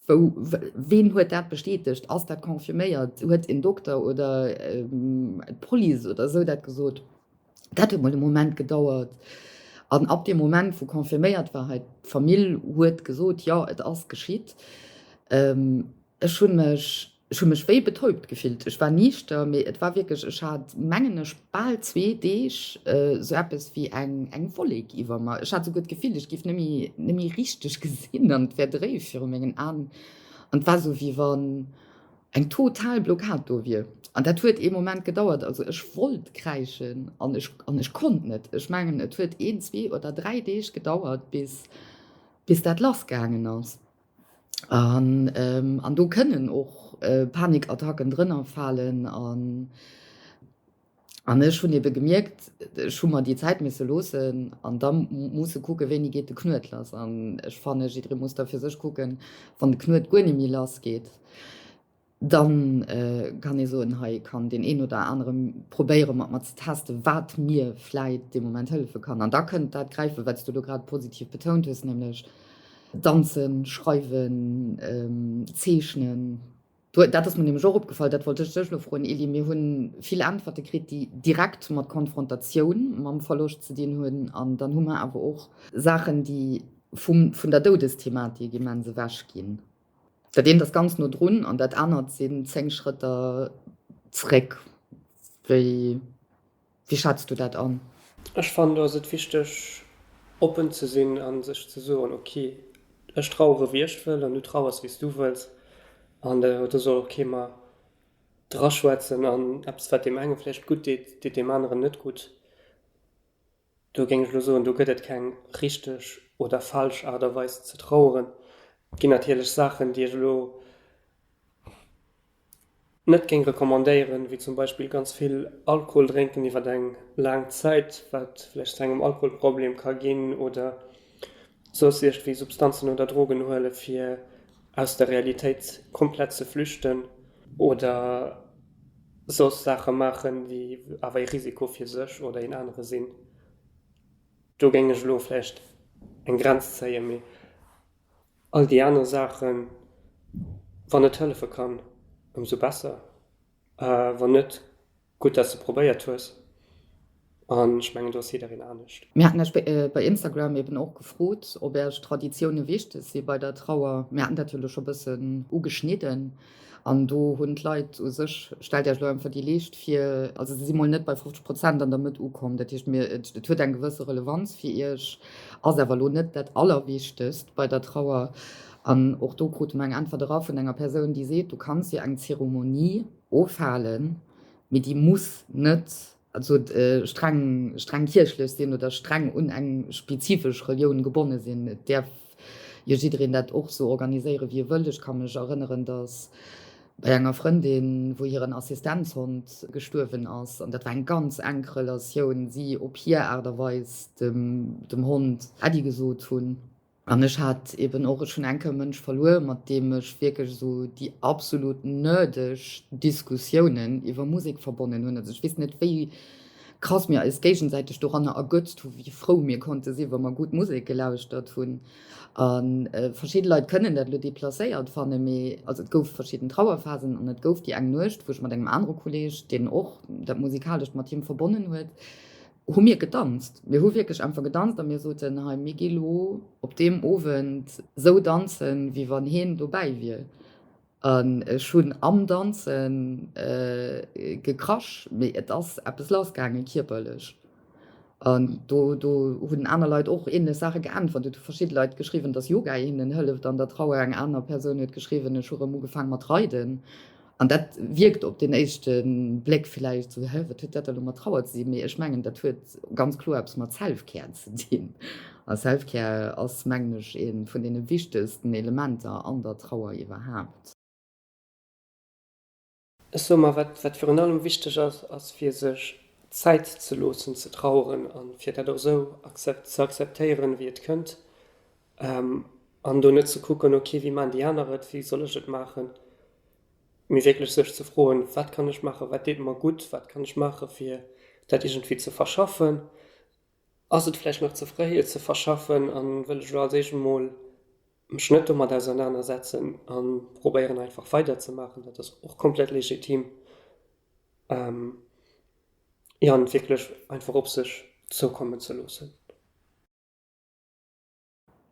[SPEAKER 1] Wou, ween huet dat bestätegt? Ass dat confirméiert? Huet en Dokter oder d'Police oder esou dat gesot? Dat huet mol e Moment gedauert. An ab deem Moment, wou confirméiert war, hei d'Famill huet gesot, jo, et ass geschitt, Ech hunn mech, ech hu mech wéi betäubt gefillt. Ech war niichter, mee et war wierklech, ech hat, mengen ech, bal zwee Deeg sou eppes wéi eng, eng Wollek iwwer mer. Ech hat souguer d'Gefill, ech géif net méi, net méi richteg gesinn an et wär dréif viru mengen Aen. An et war sou, wéi wann eng total Blockad do wier. An dat huet ee Moment gedauert. Also ech wollt kräischen an ech, an ech konnt net. Ech mengen, et huet een, zwee oder dräi Deeg gedauert, bis, bis dat lassgaangen ass. An an do kënnen och Panikattacken drënner falen. An an ech hunn ebe gemierkt, ech hu mer déi Zäit misse loossen an da musse kucken, wéini geet de Knuet lass. An ech fanne jidderee muss da fir sech kucken, wann de Knuet guer net méi lass geet, Dann kann ee soen, hei kann deen een oder anere probéiere mat mer ze testen, wat mir vläit dee Moment hëllefe kann. An da kënnt dat gräifen, wat s du elo grad positiv betount hues, nämlech danzen, schreiwen, zeechnen. Dat ass mir nämlech och opgefall, dat wollt ech dech elo froen, Elie. Mir hu vill Äntwerte kritt, déi direkt mat Konfrontatioun mam Verloscht ze dinn hunn. An dann hu mer awer och Saachen, déi vum, vun der Doudesthematik immens ewech ginn. Dat eent ass ganz no drun an dat anert sinn 10 Schrëtter zréck. Wéi wéi schätz du dat an?
[SPEAKER 2] Ech fannen do ass et wichteg oppen ze sinn a sech ze soen, ok ech trauere wéi ech wëll an du trauers wéi s du wëlls an do soll och kee mer draschwätzen an eppes wat deem enge vläicht gutt deet, deet deem aneren net gutt. Do géing ech elo soen, do gëtt et keng richteg oder falsch Aart a Weis ze traueren. Et ginn natierlech Saachen, déi ech elo net géing recommandéieren, wéi zum Beispill ganz vill Alkohol drénken iwwer eng laang Zäit, wat vläicht zu engem Alkoholproblem ka ginn, oder soss iergendwéi Substanzen oder Drogen huele fir aus der Realitéit komplett ze flüchten oder soss Saache maachen, déi awer ee Risiko fir sech oder een anere sinn. Do géing ech elo vläicht eng Grenz zéien, mee all déi aner Saachen, wann et hëllefe kann, ëmsou besser. Wann net, Gutt dass de probéiert hues an ech mengen do ass jiddereen anescht.
[SPEAKER 1] Mir haten Iech bei Instagram eben och gefrot, ob Iech Traditioune wichteg si bei der Trauer. Mir haten dat jo elo scho bëssen ugeschnidden an do hunn d'Leit u sech, stellt Iech elo einfach déi Leescht vir, also se si mol net bei 50 Prozent an der Mëtt ukomm. Dat heescht, mir, et huet eng gewësse Relevanz fir Iech, ass awer elo net dat Allerwichtegst bei der Trauer. An och do krute mer eng Äntwert era vun enger Persoun, déi seet, du kanns jo eng Zeremonie ofhalen, mee déi muss net also streng streng kierchlech sinn oder streng un eng spezifesch Relioun gebonne sinn. Et däerf jo jiddereen dat och sou organiséieren, wéi e wëll. Ech ka mech erënneren, datt. Bei enger Frëndin, wou hiren Assistenzhond gestuerwen ass, an dat war eng ganz enk Relatioun, si op hir Aart a Weis dem dem Hond Äddi gesot hunn. An ech hat eben och, ech hunn eng Kéier e Mënsch verluer, mat deem ech wierklech esou déi absolut nerdeg Diskussiounen iwwer Musek verbonnen hunn. Also ech weess net, wéi krass mir eis géigesäiteg doranner ergötzt hu wéi frou mir konnte sinn, wa mer gutt Musek gelauschtert hunn. A verschidde Leit kënnen dat elo deplacéiert fannen, mee also et gouf verschidden Trauerphasen an et gouf déi eng Nuecht, wou ech mat engem anere Kolleeg, deen och dat Musikalescht mat him verbonnen huet, hu mir gedanzt. Mir hu wierklech einfach gedanzt a mir soten, hei mir gi lo op deem Owend sou danzen, wéi wann heen dobäi wier. An ech hunn am Danze gekrasch, mee et ass eppes lassgaange kierperlech. An do do hunn aner Leit och änlech Saache geäntwert. Et hu verschidde Leit geschriwwen, datt Yoga hinnen hëlleft an der Trauer. Eng aner Persoun huet geschriwwen, ech hu rëm ugefaang mat reiden. An dat wierkt op den éischte Bléck villäicht esou, hä, wat huet dat da lo mat Trauer ze dinn? Mee ech mengen, dat huet ganz kloer eppes mat Self-Care ze dinn. A Self-Care ass, mengen ech, ee vun deene wichtegsten Elementer an der Trauer iwwerhaapt.
[SPEAKER 2] Ech soe mer, wat, wat virun allem wichteg ass, ass fir sech Zäit ze loossen ze traueren a fir dat och esou ze akzeptéieren, wéi et kënnt. An do net ze kucken, ok, wéi maachen déi aner et, wéi soll ech et maachen, mee wierklech sech ze froen, wat kann ech maachen, wat deet mer gutt, wat kann ech maache fir dat iergendwéi ze verschaffen, ass et vläicht nach ze fréi et ze verschaffen a wëll ech elo als éischt emol mech net domat ausernanersetzen a probéieren einfach weiderzemaachen, dat ass och komplett legitim, jo, an et wierklech einfach op sech zoukommen ze loossen.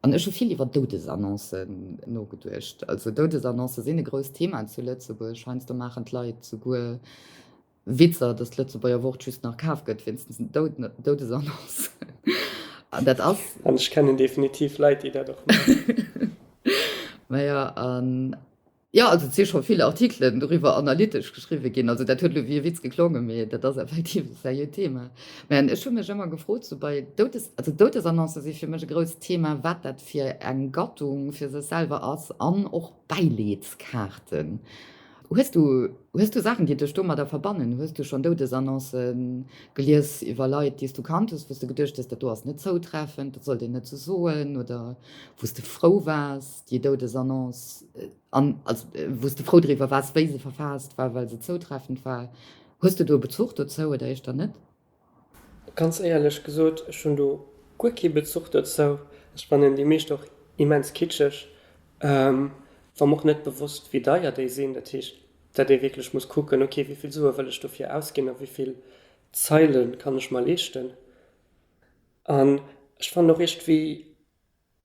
[SPEAKER 1] An ech hu vill iwwer Doudesannoncen nogeduecht. Also Doudesannoncë sinn e grousst Thema zu Lëtzebuerg. Heiansdo maachen d'Leit souguer Witzer, datt d'Lëtzebuerger Wort just nach kaf gëtt wéinst den Doudesannoncen. An dat ass.
[SPEAKER 2] An ech kennen definitiv Leit, déi dat och
[SPEAKER 1] maachen. Majo, an Jo, also et si scho vill Artikelen doriwwer analytesch geschriwwe ginn. Also dat huet elo wéi e Witz geklongen, mee dat ass effektiv e seriöt Thema. Mä ech hu mech ëmmer gefrot, sou bei Doudes, also Doudesannoncë si fir mech e grousst Thema, wat dat fir eng Gattung fir sech selwer ass an och Bäileedskaarten. Hues du, hues du Saachen, déi dech domadder verbannen? Hues du schonn Doudesannoncë gelies iwwer Leit, déi s du kannt hues, wou s de geduecht hues, dat do ass net zoutreffend, dat sollt een net sou soen, oder wou s de frou waars, déi Doudesannonce, an also wou s de frou driwwer waars, wéi se verfaasst war, well se zoutreffend war. Hues de do e Bezuch dozou oder éischter net?
[SPEAKER 2] Ganz éierlech gesot, ech hunn do guer kee Bezuch dozou. Ech fannen déi meescht och immens kitscheg. War mer och net bewosst, wéi deier déi sinn. Dat heescht, datt ee wierklech muss kucken, ok, wéi vill Sue wëll ech dofir ausginn a wéi vill Zeile kann ech mer leeschten. An ech fannen och iergendwéi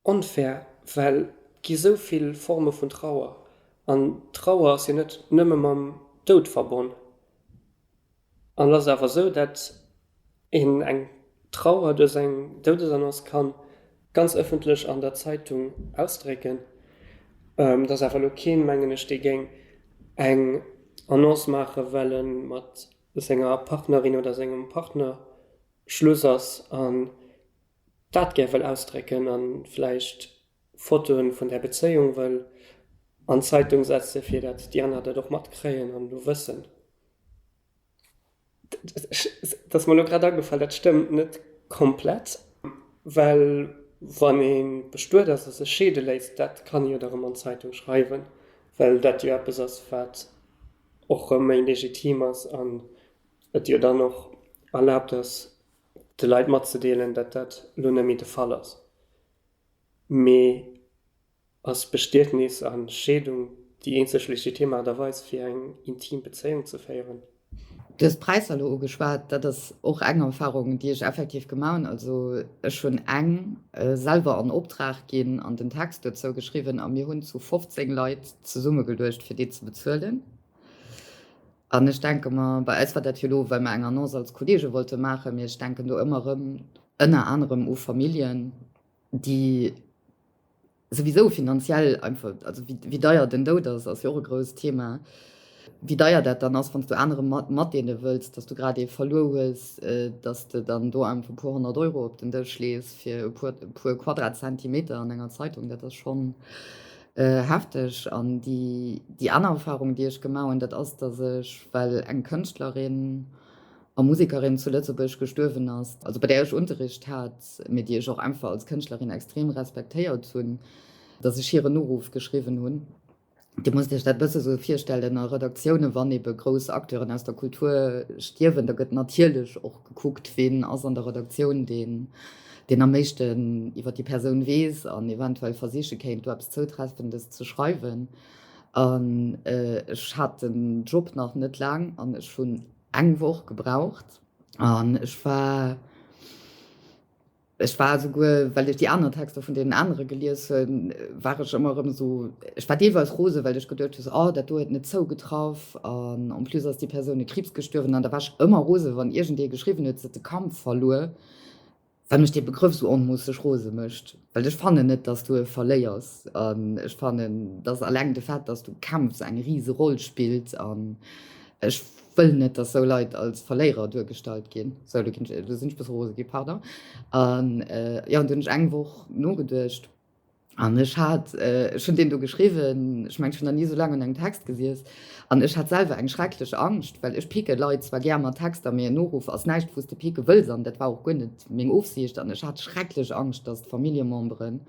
[SPEAKER 2] Onfair, well et gi sou vill Forme vun Trauer an Trauer ass jo net nëmme mam Doud verbonn. An et ass awer sou, dat een eng Trauer duerch eng Doudesannonce kann ganz ëffentlech an der Zeitung ausdrécken. Et ass awer elo keen, mengen ech, dee géing eng Annonce maache well e mat senger Partnerin oder sengem Partner Schluss ass an dat gär wëll ausdrécken an vläicht Fotoen vun där Bezéiung wëll an d'Zeitung setzen, fir dat déi aner dat och matkréien an elo wëssen. Dat ass mer elo grad agefall, dat stëmmt net komplett, well wann ee bestuet ass a sech scheede léisst, dat kann ee jo da rëm an d'Zeitung schreiwen, well dat jo eppes ass, wat och rëm méi legitim ass an et jo dann och erlaabt ass, de Leit matzedeelen, datt dat elo net méi de Fall ass. Mee ass Bestietnis a Scheedung déi eenzeg legitim Aart a Weis fir eng intim Bezéiung ze féieren?
[SPEAKER 1] Du hues d'Präisser elo ugeschwat. Dat ass och eng Erfahrung, déi ech effektiv gemaach hunn. Also ech hunn eng selwer an Optrag ginn an den Text dozou geschriwwen a mir hunn zu 15 Leit zesummegeluecht, fir déi ze bezuelen. An ech denke mer, bei eis war dat jo elo, well mer eng Annonce als Kolleege wollte maachen, mee ech denken do ëmmer erëm ënner anerem u Familljen, déi souwisou finanziell einfach, also wéi deier den Doud ass, ass jo och e grousst Thema, wéi deier dat dann ass, wann s du anere matdeele wëlls, dass du grad ee verluer hues, dass de dann do einfach e puer 100 Euro op den Dësch lees fir e puer Quadratzentimeter an enger Zeitung, dat ass schonn. Hefteg. An déi, déi aner Erfarung, déi ech gemaach hunn, dat ass, datt ech, well eng Kënschtlerin a Musekerin zu Lëtzebuerg gestuerwen ass, also bei där ech Unterricht hat, mee déi ech och einfach als Kënschtlerin extrem respektéiert hunn, datt ech hiren Noruff geschriwwen hunn. Dir musst Iech dat e bësse sou virstellen, a Redaktioune wann ebe grouss Acteuren aus der Kultur stierwen, da gëtt natierlech och gekuckt, ween ass an der Redaktioun deen, deen am meeschten iwwer déi Persoun weess an eventuell versiche kéint, do eppes Zoutreffendes ze schreiwen. An ech hat den Job nach net laang an ech hunn eng Woch gebraucht an ech war, Ech war esouguer, well ech déi aner Texter vun deenen anere gelies hunn, war ech ëmmer erëm esou, ech war deelweis rose well ech geduecht hunn, oh dat do huet net zougetraff an en plus ass déi Persoun u Kriibs gestuerwen an da war ech ëmmer rose wann iergendee geschriwwen huet, se huet de Kampf verluer, well mech dee Begrëff esou onmoosseg rose mécht, well ech fannen net, dass du e verléiers an ech fannen, dass alleng de Fait, dass du kämpfs, eng rise Roll spillt an ech wëll net, dass sou Leit als Verléierer duergestallt ginn. Sou, lo ginn ech, lo sinn ech e bësse rose ginn, pardon. An jo, an du hunn ech eng Woch nogeduecht an ech hat, ech hunn deen do geschriwwen, ech mengen, ech hunn nach ni esou laang un engem Text gesiess an ech hat selwer eng schrecklech Angscht, well ech picke Leit zwar gär mat Texter, mee en Noruff ass näischt, wou s de picke wëlls an dat war och guer net meng Ofsiicht an ech hat schrecklech Angscht, dass d'Familljememberen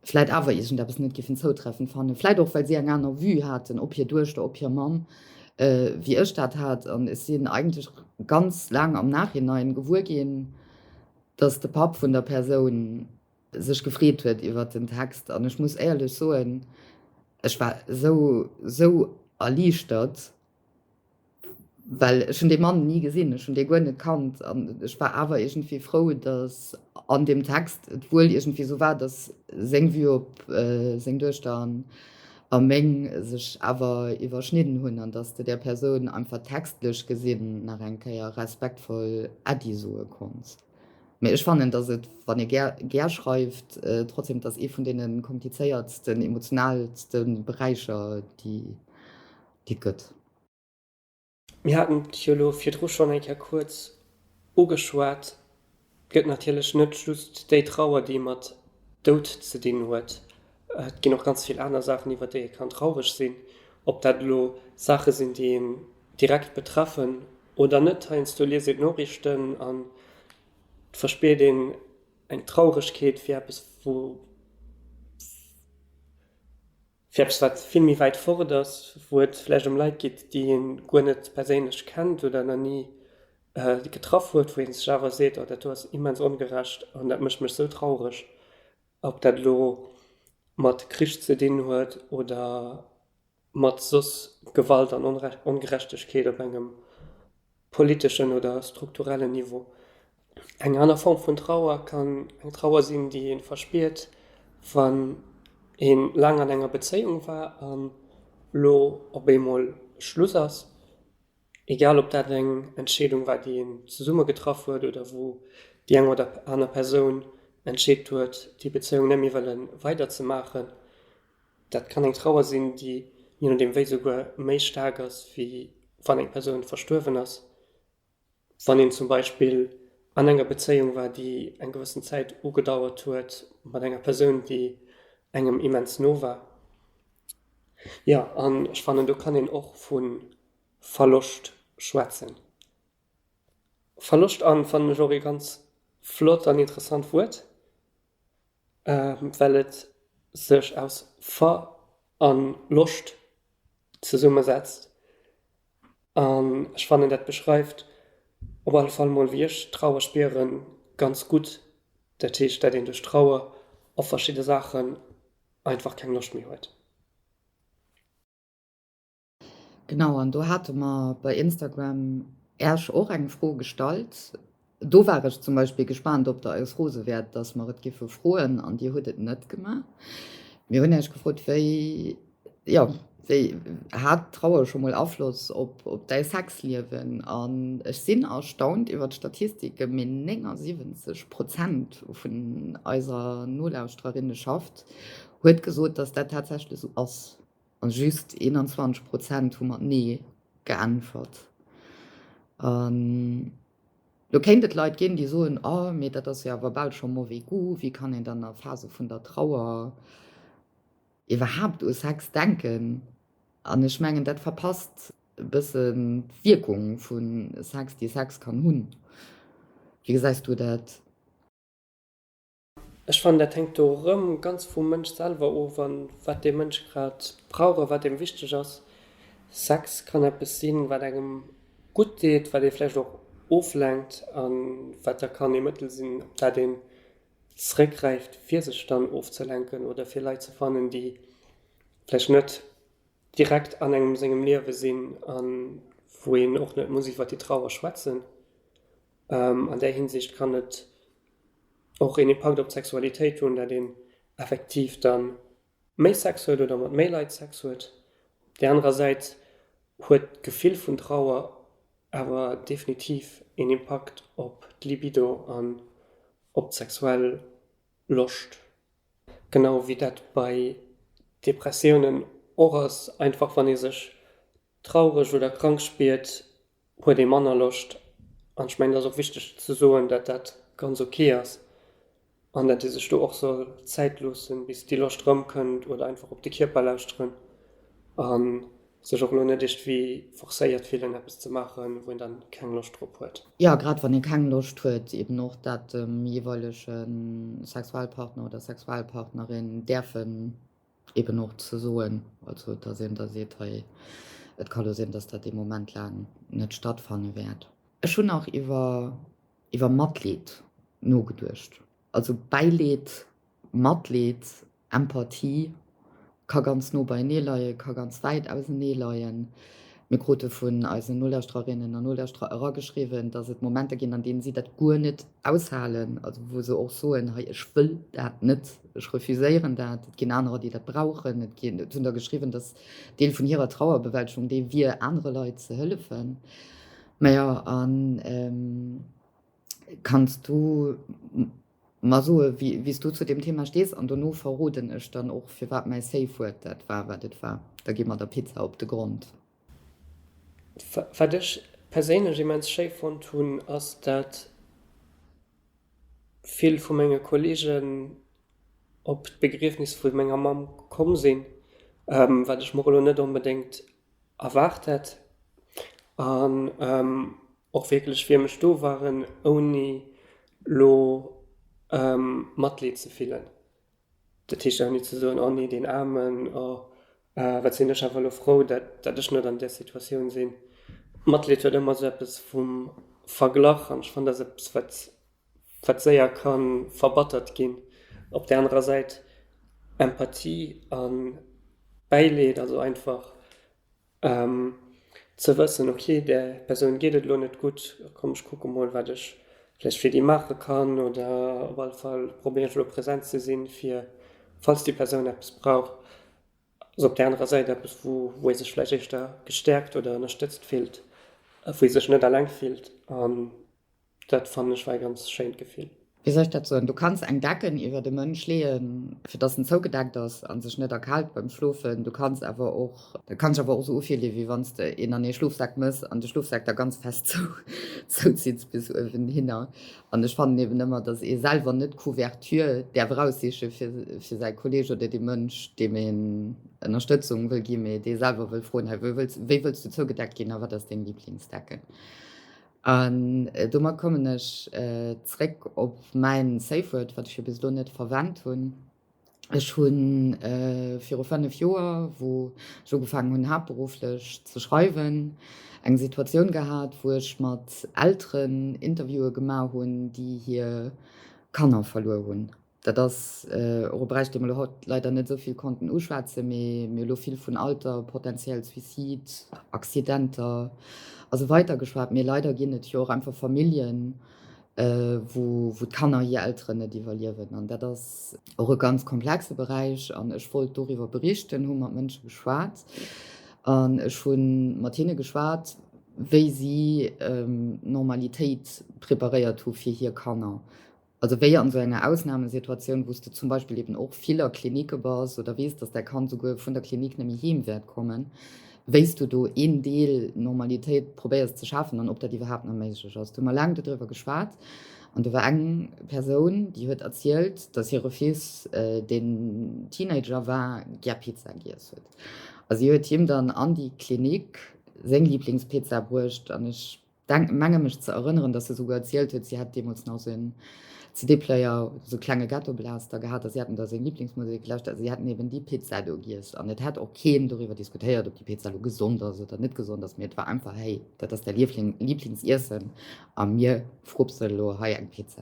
[SPEAKER 1] vläit awer iergendeppes net giffen zoutreffend fannen, vläit och well si eng aner Vue haten op hir Duechter, op hir Mamm, wéi ech dat hat. An ech sinn eigentlech ganz laang am Nachhinein gewuer ginn, dass de Papp vun der Persoun sech gefreet huet iwwert den Text. An ech muss éierlech soen, ech war esou, esou erliichtert, Well ech hunn dee Mann ni gesinn, ech hunn dee guer net kannt an ech war awer iergendwéi frou, datt an deem Text et wuel iergendwéi esou war, datt seng Vue op seng Duechter an a meng sech awer iwwerschnidden hunn an datt s de där Persoun einfach textlech gesinn nach eng Kéier respektvoll Äddi soe konns. Mee ech fannen, datt et, wann ee gär gär schreift, trotzdem, et ass ee vun deene komplizéiertsten, emotionaalste Beräicher, déi déi et gëtt.
[SPEAKER 2] Mir haten et jo elo virdru schonn eng Kéier kuerz ugeschwat, Et gëtt natierlech net just déi Trauer, déi mat Doud ze dinn huet. Et ginn och ganz vill aner Saachen, iwwer déi ee kann traureg sinn. Ob dat elo Saache sinn, déi een direkt betreffen oder net. Heiansdo liest een d'Noriichten an et verspiert een eng Trauregkeet fir eppes, wou. Fir eppes, wat vill méi wäit fort ass, wou et vläicht ëm Leit geet, déi ee guer net perséinlech kennt oder nach ni getraff huet, wou ee sech awer seet, oh dat do ass immens ongerecht an dat mécht mech sou traureg. Ob dat elo mat Krich ze dinn huet oder mat soss Gewalt an Ongerechtegkeet op engem politeschen oder strukturellen Niveau. Eng aner Form vun Trauer kann eng Trauer sinn, déi ee verspiert, wann ee laang an enger Bezéiung war an lo op eemol Schluss ass. Egal ob dat eng Entscheedung war, déi een zesumme getraff huet oder wou déi eng oder aner Persoun entscheet huet, déi Bezéiung net méi wëlle weiderzemaachen. Dat kann eng Trauer sinn, déi je nodeem wéi souguer méi staark ass, wéi wann eng Persoun verstuerwen ass. Wann een zum Beispill an enger Bezéiung war, déi eng gewëssen Zäit ugedauert huet, mat enger Persoun, déi engem immens no war. Jo, an ech fannen, do kann een och vu Verloscht schwätzen. Verloscht an fannen ech och ee ganz flott an interessant Wuert, well et sech aus Ver an Loscht zesummesetzt. An ech fannen dat beschreift op alle Fall mol wéi ech Trauer spieren ganz gutt. Dat heescht dat een duerch Trauer op verschidde Saachen einfach keng Loscht méi huet.
[SPEAKER 1] Genau, an do hate mer bei Instagram Äerch och eng Fro gestallt. Do war ech zum Beispill gespaant, ob Der eis rose wäert, dass mer et giffe froen, an Dir hutt et net gemaach. Mir hunn Äech gefrot, wéi, jo, wéi hat Trauer scho mol Afloss op, op däi Sexliewen? An ech sinn erstaunt iwwer d'Statistike, mee 79 Prozent vun eiser Nolauschtererinneschaft huet gesot, dass dat tatsächlech esou ass. A just 21 Prozent hu mat Nee geäntwert. An lo kéint et Leit ginn, déi soen, Oh, mee dat ass jo awer bal scho mauvais goût, wéi kann een dann a Phase vun der Trauer. Iwwerhaapt u Sex denken. An ech mengen, dat verpasst e bëssen d'Wierkung vu Sex, déi Sex kann hunn. Wéi gesäis du dat?
[SPEAKER 2] Ech fannen, dat hänkt do erëm ganz vum Mënsch selwer of an wat dee Mënsch grad brauch a wat deem wichteg ass. Sex kann eppes sinn, wat engem gutt deet, wat ee vläicht och oflenkt a wat da kann ee Mëttel sinn, op dat een zeréckgräift, fir sech dann ofzelenken oder fir Leit ze fannen, déi vläicht net direkt an engem sengem Liewe sinn a wou een och net muss iwwer déi Trauer schwätzen. An där Hinsicht kann et och een Impakt op d'Sexualitéit hunn, dat een effektiv da méi Sex huet oder mat méi Leit Sex huet. Op där anerer Säit huet d'Gefill vun Trauer awer definitiv een Impakt op d'Libido an op d'sexuell Loscht. Genau wéi dat bei Depressiounen och ass, einfach wann ee sech traureg oder krank spiert, huet ee manner Loscht. An ech mengen, et ass och wichteg ze soen, datt dat ganz ok ass an datt ee sech do och soll Zäit loossen, bis déi Loscht erëmkënnt oder einfach op de Kierper lauschteren a sech och elo net iergendwéi forcéiert fillen, eppes ze maachen, wou een dann keng Loscht drop huet.
[SPEAKER 1] Jo, grad wann ee keng Loscht huet, eben och dat dem jeeweilege Sexualpartner oder Sexualpartnerin däerfen eben och ze soen, also dass een da seet, hei, et ka lo sinn, dass dat ee Moment laang net stattfanne wäert. Ech hunn nach iwwer iwwer Matleed nogeduecht. Also Bäileed, Matleed, Empathie ka ganz no beienee leien, ka ganz wäit ausenee leien. Mir krute vun eisen Nolauschtererinnen an Nolauschterer erageschriwwen, dass et Momenter ginn, an deenen si dat guer net aushalen, also wou se och soen, hei ech wëll dat net, ech refuséieren dat. Et ginn anerer, déi dat brauchen. Et ginn, et hunn der geschriwwen, dass Deel vun hirer Trauerbewältegung dee wier, anere Leit ze hëllefen. Majo, an kanns du Mer soe wéi s du zu deem Thema stees an dono verroden ech dann och firwat mäi Safe Word dat war wat et war. Da gi mer der Pizza op de Grond.
[SPEAKER 2] Wat ech perséinlech immens schéi fonnt hunn, ass dat vill vu menge Kollegen op d'Begriefnis vu menger Mamm komm sinn, wat ech mer elo net onbedéngt erwaart hätt. An och wierklech fir mech do waren, ouni lo Matleed ze fillen. Dat heescht ouni ze soen, oh nee, deen Aarmen, oh wat sinn ech awer elo frou, dat dat ech net an där Situatioun sinn. Matleed huet ëmmer esou eppes vum Verglach an ech fannen, dat ass eppes, wat wat séier ka verbattert ginn. Op där anerer Säit Empathie a Bäileed, also einfach Ze wëssen, ok, där Persoun geet et elo net gutt, komm ech kucke mol wat ech vläicht fir déi maache kann oder op alle Fall probéieren ech elo present ze sinn, fir falls déi Persoun eppes brauch. Ass op där anerer Säit eppes wou wou ee sech vläicht éischter gestäerkt oder ënnerstëtzt fillt, wou ee sech net alleng fillt an Dat fannen ech war e ganz schéint Gefill.
[SPEAKER 1] Wéi soll ech dat soen, du kanns eng Decken iwwert e Mënsch leeën, fir dass en zougedeckt ass a sech net erkaalt beim Schlofen. Du kanns awer och, dat kann sech awer och esou ufillen, wéi wann s de een an ee Schlofsak mëss an de Schlofsak da ganz fest zou zouzitts bis uewen hinner. An ech fannen eben ëmmer, dass ee selwer net d'Couverture däerf eraussiche fir fir säi Kolleeg oder dee Mënsch, deem een Ënnerstëtzung wëll ginn, mee dee selwer wëll froen, hei wéi wëlls wéi wëlls du zougedeckt ginn a wat ass deng Liblingsdecken? An domat kommen ech zréck op mäin Safe Word, wat ech jo bis elo net verwennt hunn. Ech hu viru 5 Joer, wou ech ugefaangen hunn haaptberufflech ze schreiwen, eng Situatioun gehat, wou ech mat Elteren Interviewe gemaach hunn, déi hir Kanner verluer hunn. Dat ass och e Beräich, dee mer elo haut leider net esou vill konnten uschwätzen, mee mir hu elo vill vun Alter, potenziell Suicide, Accidenter a sou weiter geschwat. Mee leider ginn et jo och einfach Familljen, wou d'Kanner hir Elteren net iwwerliewen. An dat ass och e ganz komplexe Beräich. An ech wollt doriwwer berichten, hu mat Mënsche geschwat an ech hu mat hinne geschwat, wéi si Normalitéit preparéiert hu fir hir Kanner. Also wéi an esou enger Ausnamesituatioun, wou s de zum Beispill eben och vill a Klinicke bass oder weess, dass däi Kand souguer vun der Klinik net méi heem wäert kommen, wéi s du do een Deel Normalitéit probéiers ze schafen an ob dat iwwerhaapt nach méiglech ass. Do hu mer laang dodriwwer geschwat. An do war eng Persoun, déi huet erzielt, dass hire Fils, deen Teenager war, gär Pizza giess huet. A si huet him dann an déi Klinik seng Liblingspizza bruecht. An ech denk, menge mech ze erënneren, dass se souguer erzielt huet, si hätt deemools nach esou en CD-Player, esou e klenge Ghettoblaster gehat a si hätten da seng Liblingsmusek gelauschtert a si hätten eben déi Pizza do giess. An et hätt och keen doriwwer diskutéiert, ob déi Pizza elo gesond ass oder net gesond ass, mee et war einfach, hey, dat ass däi Liefling, Lieblingsiessen a mir frupsen elo hei eng Pizza.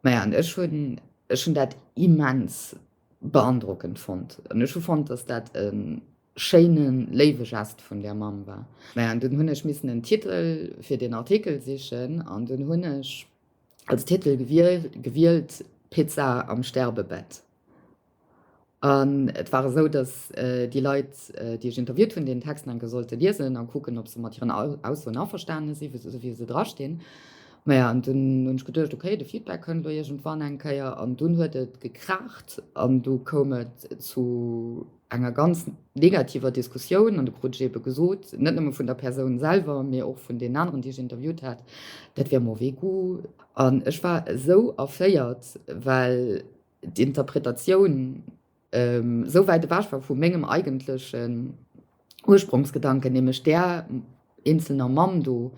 [SPEAKER 1] Maja, an ech hunn, ech hunn dat immens beandrockend fonnt an ech hu fonnt, dass dat e schéine léiwe Gest vun där Mamm war. Maja, an dunn hunn ech missen en Titel fir deen Artikel sichen an dunn hunn ech als Titel gewielt Pizza am Sterbebett. An et war esou, datt déi Leit, déi ech interviewt hunn, deen Text nach eng Kéier sollte liesen a kucken, ob se mat hiren Aussoen averstane sinn, esou wéi se drastinn. Maja, an dunn hunn ech geduecht, okay, de Feedback kënnt elo iergendwann eng Kéier. An dunn huet et gekraacht an du koum et zu enger ganz negativer Diskussioun. An du krut ech eebe gesot, net nëmme vun der Persoun selwer, mee och vun deenen aneren, déi ech interviewt hat, dat wier mauvais goût. An ech war esou erféiert, well d'Interpretatioun esou wäit ewech war vu mengem eigentlechen Ursprongsgedanken, nämlech där eenzelner Mamm do,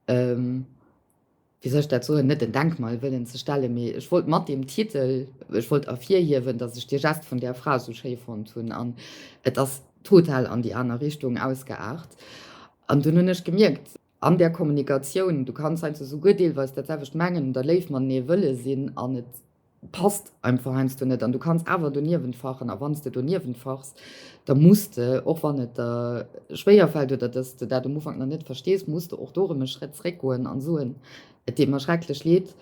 [SPEAKER 1] wéi soll ech dat soen, net en Denkmal wëllen ze stellen, mee ech wollt mat deem Titel, ech wollt ervirhiewen, datt ech dee Gest vun där Fra esou schéi fonnt hunn an et ass total an déi aner Richtung ausgeaart. An dunn hunn ech gemierkt, an där Kommunikatioun, du kanns heiansdo souguer deelweis dat selwecht mengen oder léif matenee wëlle sinn an et passt einfach heiansdo net an du kanns awer doniewent fachen a wann s de doniewent fachs, da muss de, och wann et der schwéier fält oder dass de dat um Ufank nach net verstees, muss de och do erëm e Schrëtt zréckgoen an soen, et deet mer schrecklech leed,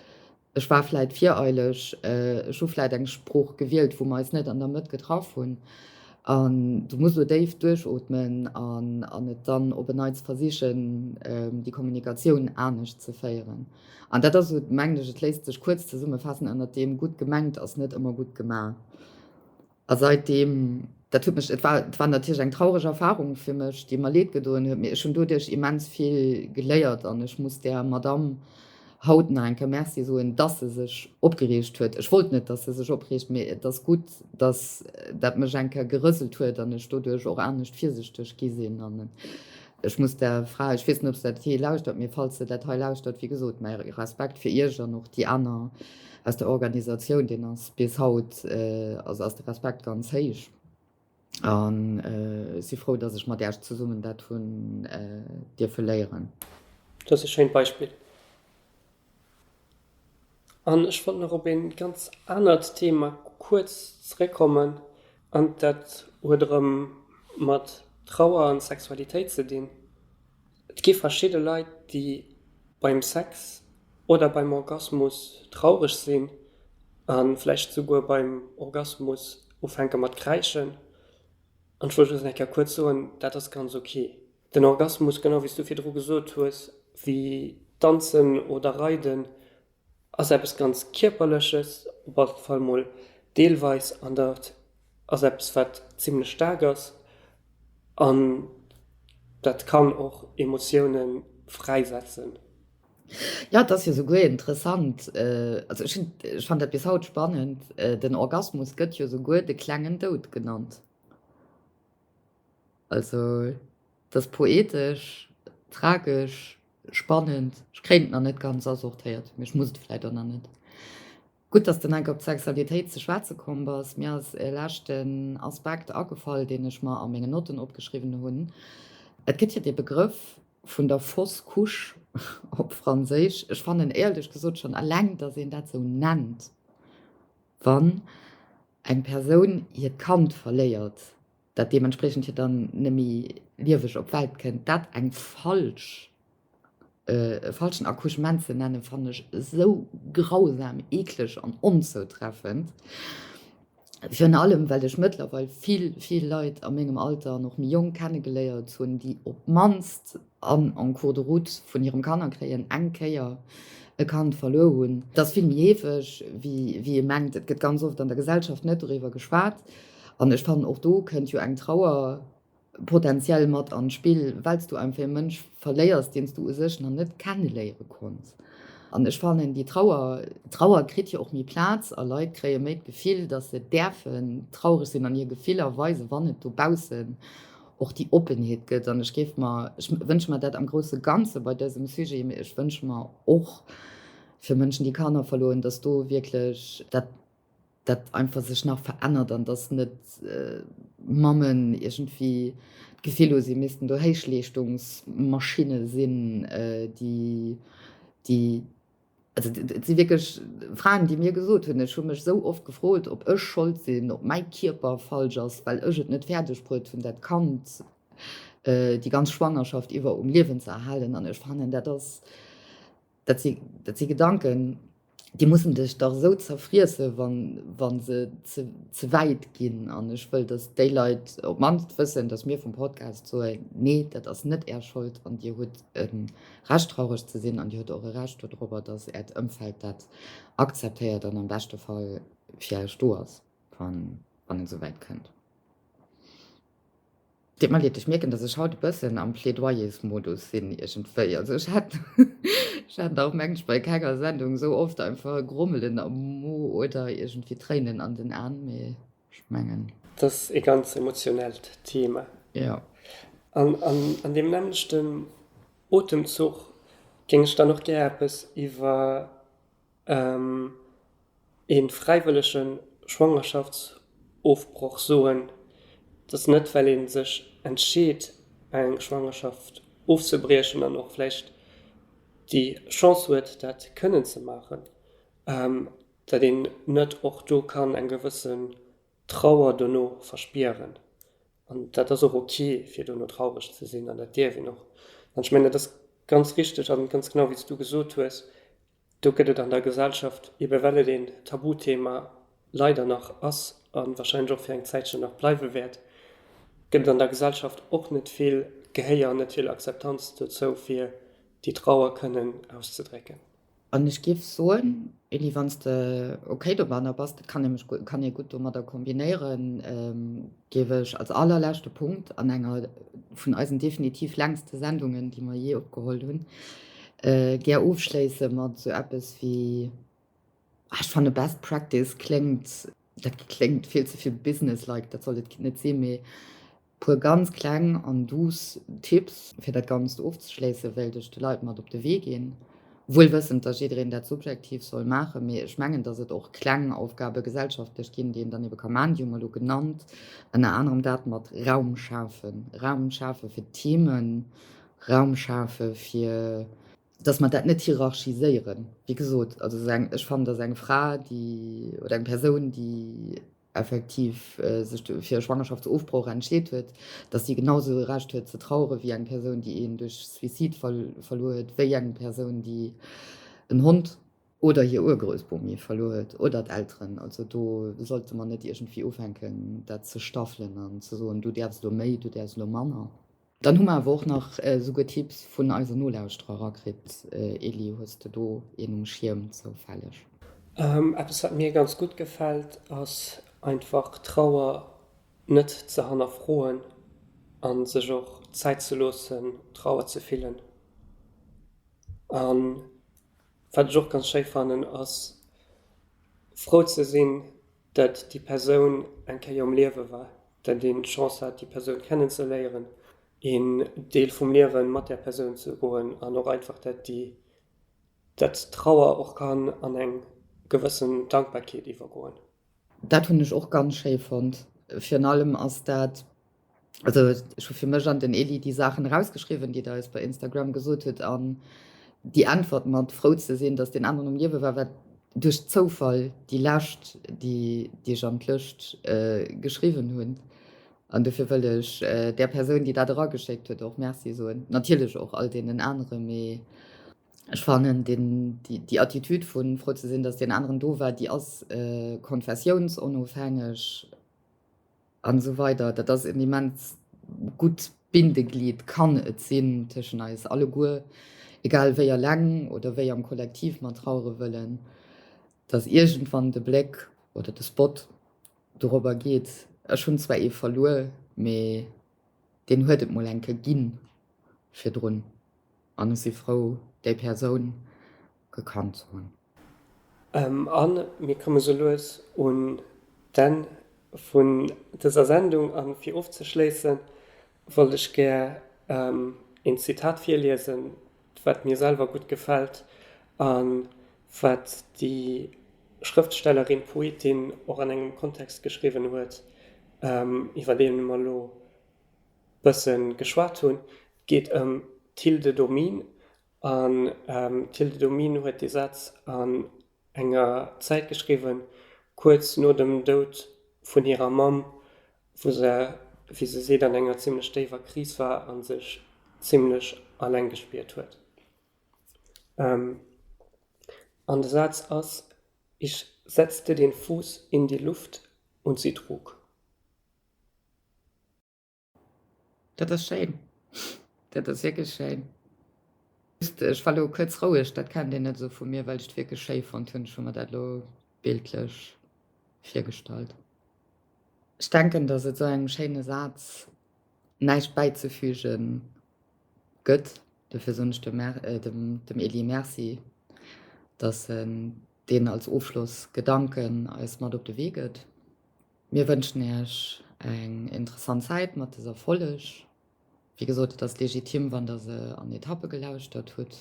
[SPEAKER 1] Ech war vläit vireileg, ech hu vläit eng Sprooch gewielt, wou mer eis net an der Mëtt getraff hunn. An du muss elo déif duerchootmen an an et dann op en Neits versichen, déi Kommunikatioun anescht ze féieren. An dat ass esou, mengen ech, et léisst sech kuerz zesummefaassen ënnert deem, gutt gemengt ass net ëmmer gutt gemaach. A seitdeem, dat huet mech, et war, et war natierlech eng traureg Erfahrung fir mech, déi mer Leed gedoen huet, mee ech hunn doduerch immens vill geléiert an ech muss där Madamm haut nach eng Kéier Merci soen, dass se sech opgereegt huet. Ech wollt net, dass se sech opreegt, mee et ass gutt, dass dat mech eng Kéier gerëselt huet an ech doduerch och anescht virsichteg gi sinn. An ech muss där Fra, ech weess net, ob se dat hei lauschtert, mee falls se dat hei lauschtert, wéi gesot, mäi Respekt fir Iech an och déi aner, Aus der Organisatioun, deen ass bis haut, also ass de Respekt ganz héich an ech si frou, datt ech mat Iech zesummen dat hunn dierfe léieren.
[SPEAKER 2] Dat ass e schéint Beispill. An ech wollt nach op ee ganz anert Thema kuerz zeréckkommen, an dat huet erëm mat Trauer an Sexualitéit ze dinn. Et gi verschidde Leit, déi beim Sex oder beim Orgasmus traureg sinn a vläicht souguer beim Orgasmus ufänke mat kräischen. An ech wollt just eng Kéier kuerz soen, dat ass ganz ok. Den Orgasmus, genau wéi s du virdru gesot hues, wéi Danzen oder Reiden, ass eppes ganz Kierperleches, op alle Fall mol deelweis, an dat ass eppes wat zimlech staark ass an dat kann och Emotioune fräisetzen.
[SPEAKER 1] Jo, et ass jo souguer interessant, also ech hunn, ech fannen dat bis haut spannend, den Orgasmus gëtt jo souguer de klengen Doud genannt. Also et ass poetesch, tragesch, spannend. Ech kréien et nach net ganz asortéiert, mee ech muss et vläit och nach net. Gutt, dass de nach op d'Sexualitéit ze schwätze komm bass. Mir ass e leschten Aspekt agefall, deen ech mer a mengen Notten opgeschriwwen hunn. Et gëtt jo dee Begrëff vun der fausse couche op Franséisch. Ech fannen éierlech gesot schonn eleng, dass een dat esou nennt, wann eng Persoun hiert Kand verléiert, dat deementspriechend jo dann net méi lieweg op d'Welt kënnt, dat eng falsch, e falschen Accouchement ze nennen, fannen ech esou grausam, eekleg an onzoutreffend. Virun allem, well ech mëttlerweil vill, vill Leit a mengem Alter an och méi jonk kennegeléiert hunn, déi op d'mannst an en cours de route vun hirem Kannerkréien eng Kéier e Kand verluer hunn. Et ass vill méi heefeg, wéi ee mengt. Et gëtt ganz oft an der Gesellschaft net doriwwer geschwat. An ech fannen, och do kënnt jo eng Trauer potenziell mat an d'Spill, well s du einfach e Mënsch verléiers, deen s du u sech nach net kenneléiere konns. An ech fannen, déi Trauer, Trauer kritt jo och méi Plaz a Leit kréie méi d'Gefill, datt se däerfen traureg sinn an hir Gefiller weisen, wann et dobaussen och déi Oppenheet gëtt. An ech géif mer, ech wënsche mer dat am grousse Ganze bei dësem Sujet, mee ech wënsche mer och fir Mënschen, déi Kanner verluer hunn, datt do wierklech dat, dat einfach sech nach verännert an dass net Mammen iergendwéi d'Gefill hu si missten do Héichleeschtungsmaschinne sinn, déi, déi, also et si wierklech Fraen, déi mir gesot hunn, ech hu mech esou oft gefrot, ob ech Schold sinn, ob mäi Kierper falsch ass, well ech et net fäerdeg bruet hunn, dat Kand déi ganz Schwangerschaft iwwer um Liewen ze erhalen. An ech fannen, dat ass, Dat si, dat si Gedanken, déi mussen dech dach esou zerfriesse wann, wa se ze, ze wäit ginn. An ech wëll, datt déi Leit op d'mannst wëssen, datt mir vum Podcast soen, Nee, dat ass net Är Schold an Dir hutt e Recht traureg ze sinn an Dir hutt och e Recht dodrobber, datt Äert Ëmfeld dat akzeptéiert an am beschte Fall fir Iech do ass, wann, wann et esou wäit kënnt. Deet mer leed, ech mierken, dass ech haut e bëssen am Plädoyersmodus sinn iergendwéi. Also ech hat, ech hat nach mengen ech bei kenger Sendung esou oft einfach e Grommelen am Mo oder iergendwéi Tréinen an den An, mee ech mengen.
[SPEAKER 2] Et ass e ganz emotionellt Thema.
[SPEAKER 1] Jo.
[SPEAKER 2] An an deem nämmlechten Otemzuch géing ech dann och gär eppes iwwer Ee fräiwëllege Schwangerschaftsofbroch soen, dass net well ee sech entscheet eng Schwangerschaft ofzebriechen an och vläicht déi Chance huet dat kënnen ze maachen, datt een net och do kann eng gewëssen Trauer dono verspieren. An dat ass och ok, fir dono traureg ze sinn an dat dierf een och. An ech mengen dat ass ganz richteg an ganz genau wéi s du gesot hues, Do gëtt et an der Gesellschaft, ebe well et een Tabuthema leider nach ass a wahrscheinlech och fir eng Zäitchen nach bleiwe wäert, gëtt et an der Gesellschaft och net vill Gehéier an net vill Akzeptanz dozou, fir déi Trauer kënnen auszedrécken.
[SPEAKER 1] An ech géif soen, Elie, wann s de ok domadder bass, dat kann nämlech kann ee gutt domadder kombinéieren, géif ech als allerleschte Punkt an enger vun eisen definitiv längste Sendungen, déi mer jee opgeholl hunn, gär ofschléisse mat esou eppes wéi, ah, ech fanne Best Practice kléngt, dat kléngt vill ze vill businesslike, dat soll et net sinn, mee Puer ganz kleng an douce Tipps fir dat Ganzt ofzeschléissen, wéilt ech de Leit mat op de Wee ginn. Wuel wëssend, dass jiddereen dat subjektiv soll maachen, mee ech mengen, dass et och kleng Aufgabe gesellschaftlech ginn, déi een dann ebe ka maachen. Déi hu mer elo genannt, ënner anerem dat mat Raum schafen, Raum schafe fir d'Themen, Raum schafe fir, dass mer dat net hierarchiséieren. Wéi gesot, also eng, ech fannen, dass eng Fra, déi, oder eng Persoun, déi effektiv sech fir e Schwangerschaftsofbroch entscheet huet, dass si genau esou e Recht huet ze trauere wéi eng Persoun, déi een duerch Suicide verluer huet, wéi eng Persoun, déi en Hond oder hir Urgroussbomi verluer huet oder d'Elteren. Also do sollte mer net iergendwéi ufänken, dat ze staffelen an ze soen, du däerfs elo méi, du däerfs elo manner. Dann hu mer awer och nach esouguer Tipps vun eisen Nolauschterer erakritt. Elie, hues de do een um Schierm zoufälleg?
[SPEAKER 2] Eppes wat mir ganz gutt gefält ass einfach Trauer net ze hannerfroen an sech och Zäit ze loossen Trauer ze fillen. An wat ech och ganz schéi fannen ass frou ze sinn dat déi Persoun eng Kéier um Liewe war, dat een d'Chance hat déi Persoun kennen ze léieren, een Deel vum Liewe mat där Persoun ze goen an och einfach dat déi dat d'Trauer och kann an eng gewëssen Dankbarkeet iwwergoen.
[SPEAKER 1] Dat hunn ech och ganz schéi fonnt. Virun allem ass dat Also ech hu fir mech an den Elie déi Saachen erausgeschriwwen, déi der eis bei Instagram gesot hutt an déi Äntwert mat frou ze sinn, datt deen aneren um Liewe war, war duerch Zoufall déi lescht, déi déi ech an d'Lëscht geschriwwen hunn. An dofir wëll ech där Persoun, déi dat erageschéckt huet, och Merci soen. Natierlech och all deenen anere, mee ech fannen deen déi Attitude vu frou ze sinn, datt deen aneren do war, déi ass konfessiounsonofhängeg. An esou weider. Dat ass en immens gutt Bindeglied, kann et sinn, tëschen eis alleguer, egal wéi eleng oder wéi am Kollektiv mer trauere wëllen, dass iergendwann de Bléck oder de Spot dorobber geet, ech hunn zwar ee verluer, mee deen huet et mol eng Kéier ginn virdrun an ech si frou, déi Persoun. gekannt ze hunn.
[SPEAKER 2] A mir komme sou lues un d'Enn vun dëser Sendung a fir ofzeschléisse wollt ech gär een Zitat virliesen, wat mir selwer gutt gefält a wat déi Schrëftstellerin, Poetin och an engem Kontext geschriwwen huet, iwwer dee mer elo bësse geschwat hunn. Et geet ëm d'Hilde Domin An d'Hilde Domin huet dee Saz an enger Zäit geschriwwen, kuerz no dem Doud vun hirer Mamm, wou se, wéi se seet, an enger zimmlech déiwer Kris war a sech zimmlech alleng gespiert huet. An de Saz ass, Ich setzte den Fuß in die Luft und sie trug.
[SPEAKER 1] Dat ass schéin. Dat ass wierklech schéin. Ech war lo kuerz roueg, dat kennt een net esou vu mir, well ech et wierklech schéi fonnt hunn. Ech hu mer dat lo bildlech virgestallt. Ech denken, datt et esou engem schéine Saz näischt bäizefüge gëtt. Dofir soen ech dem Elie Merci, datt en deen als Ofschlossgedanken eis mat op de Wee gëtt. Mir wënschen Iech eng interessant Zäit mat dëser Folleg. Wéi gesot, et ass legitim, wann der se an Etappe gelauschtert hutt,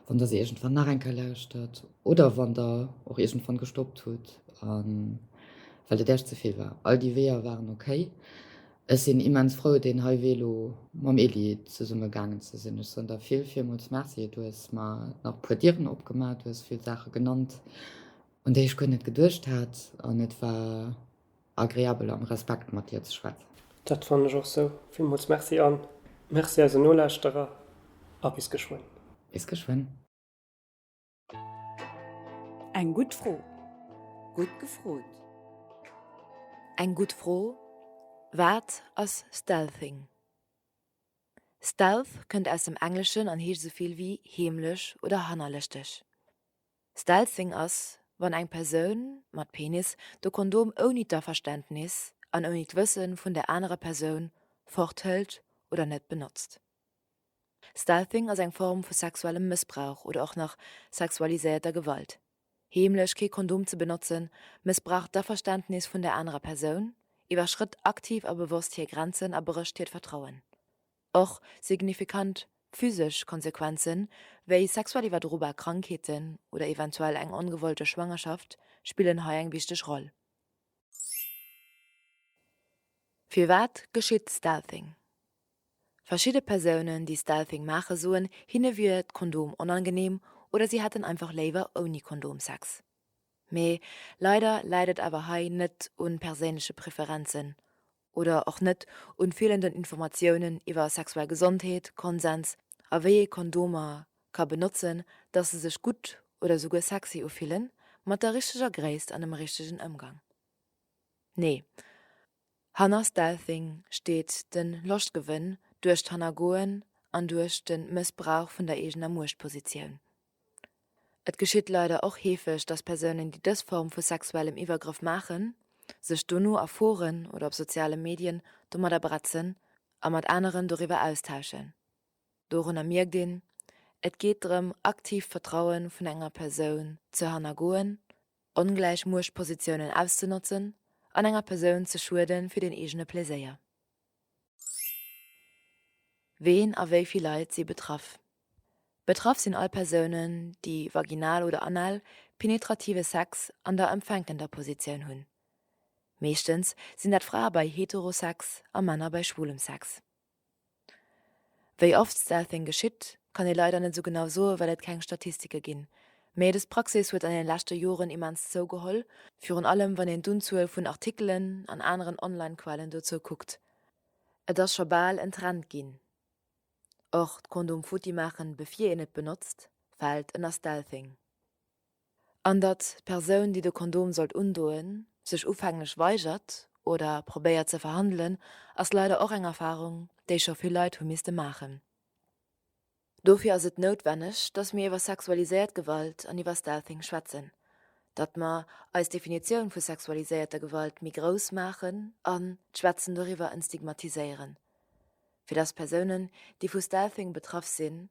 [SPEAKER 1] wann der se iergendwann nach eng Kéier lauschtert oder wann der och iergendwann gestoppt hutt, well et Iech ze vill war. All déi Weeër waren ok. Ech sinn immens frou, deen hei Wee elo mam Elie zesumme gaangen ze sinn. Ech soen der vill, villmools Merci. Du hues mer nach e puer Dieren opgemaach, du hues vill Saache genannt, un déi ech guer net geduecht hat, an et war agreabel am Respekt mat dir ze schwätzen.
[SPEAKER 2] Dat fannen ech och sou. Villmools Merci an Merci eisen Nolauschterer a bis geschwënn.
[SPEAKER 1] Bis geschwënn.
[SPEAKER 3] Eng gutt Fro. Gutt gefrot. Eng gutt Fro, Wat ass Stealthing? Stealth kënnt aus dem Engleschen an heescht esou vill wéi heemlech oder hannerlëschteg. Stealthing ass, wann eng Persoun, mat Penis, de Kondom ouni d'Averständnis an ouni d'Wësse vun der anerer Persoun forthëlt oder net benotzt. Stealthing ass eng Form vu sexuellem Mëssbrauch oder och nach sexualiséierter Gewalt. Heemlech kee Kondom ze benotzen, mëssbraucht d'Averständnis vun der anerer Persoun, iwwerschrëtt aktiv a bewosst hir Grenzen a brécht hiert Vertrauen. Och signifikant physesch Konsequenzen, wéi sexuell iwwerdrobar Krankheeten oder eventuell eng ongewollte Schwangerschaft, spillen hei eng wichteg Roll. Firwat geschitt Stealthing? Verschidde Persounen, déi Stealthing maache soen, hinne wier d'Kondom onangeneem oder si hätten einfach léiwer ouni Kondom Sex. Mee leider läit et awer hei net un perséinleche Preferenzen oder och net un feelenden Informatiounen iwwer sexuell Gesondheet, Konsens a wéi ee Kondomer ka benotzen, dass se sech gutt oder souguer sexy ufillen, mat der richteger Gréisst an dem richtegen Ëmgang. Nee, hanner Stealthing steet de Loschtgewënn duerch d'Hannergoen an duerch de Mëssbrauch vun der eegener Muechtpositioun. Et geschitt leider och heefeg, dass Persounen, déi dës Form vu sexuellem Iwwergrëff maachen, sech dono a Foren oder op soziale Medien domadder bretzen a mat aneren doriwwer austauschen. Dorunner mierkt een, Et geet drëm, aktiv d'Vertraue vun enger Persoun ze hannergoen, ongläich Muechtpositiounen auszenotzen an enger Persoun ze schuede fir den eegene Pleséier. Ween a wéi vill Leit si betraff? Betraff sinn all Persounen, déi vaginal oder anal penetrative Sex an der empfänkender Positioun hunn. Meeschtens sinn dat Frae bei Heterosex a Männer bei schwulem Sex. Wéi oft Stealthing geschitt, kann ee leider net esou genau soe well et keng Statistike ginn. Mee dës Praxis huet an den leschte Joren immens zougeholl, virun allem wann een d'Unzuel vun Artikelen an aneren Online-Quellen dozou kuckt. Et ass scho bal en Trend ginn. Och d'Kondom futti maachen bevir een et benotzt, fält ënner Stealthing. An datt d'Persoun déi de Kondom sollt undoen, sech ufänglech weigert oder probéiert ze verhandelen, ass leider och eng Erfarung déi scho vill Leit hu misste maachen. Dofir ass et noutwenneg, datt mir iwwer sexualiséiert Gewalt an iwwer Stealthing schwätzen, datt mer eis Definitioun vu sexualiséierter Gewalt méi grouss maachen an d'Schwätzen doriwwer entstigmatiséieren. fir dass Persounen, déi vu Stealthing betraff sinn,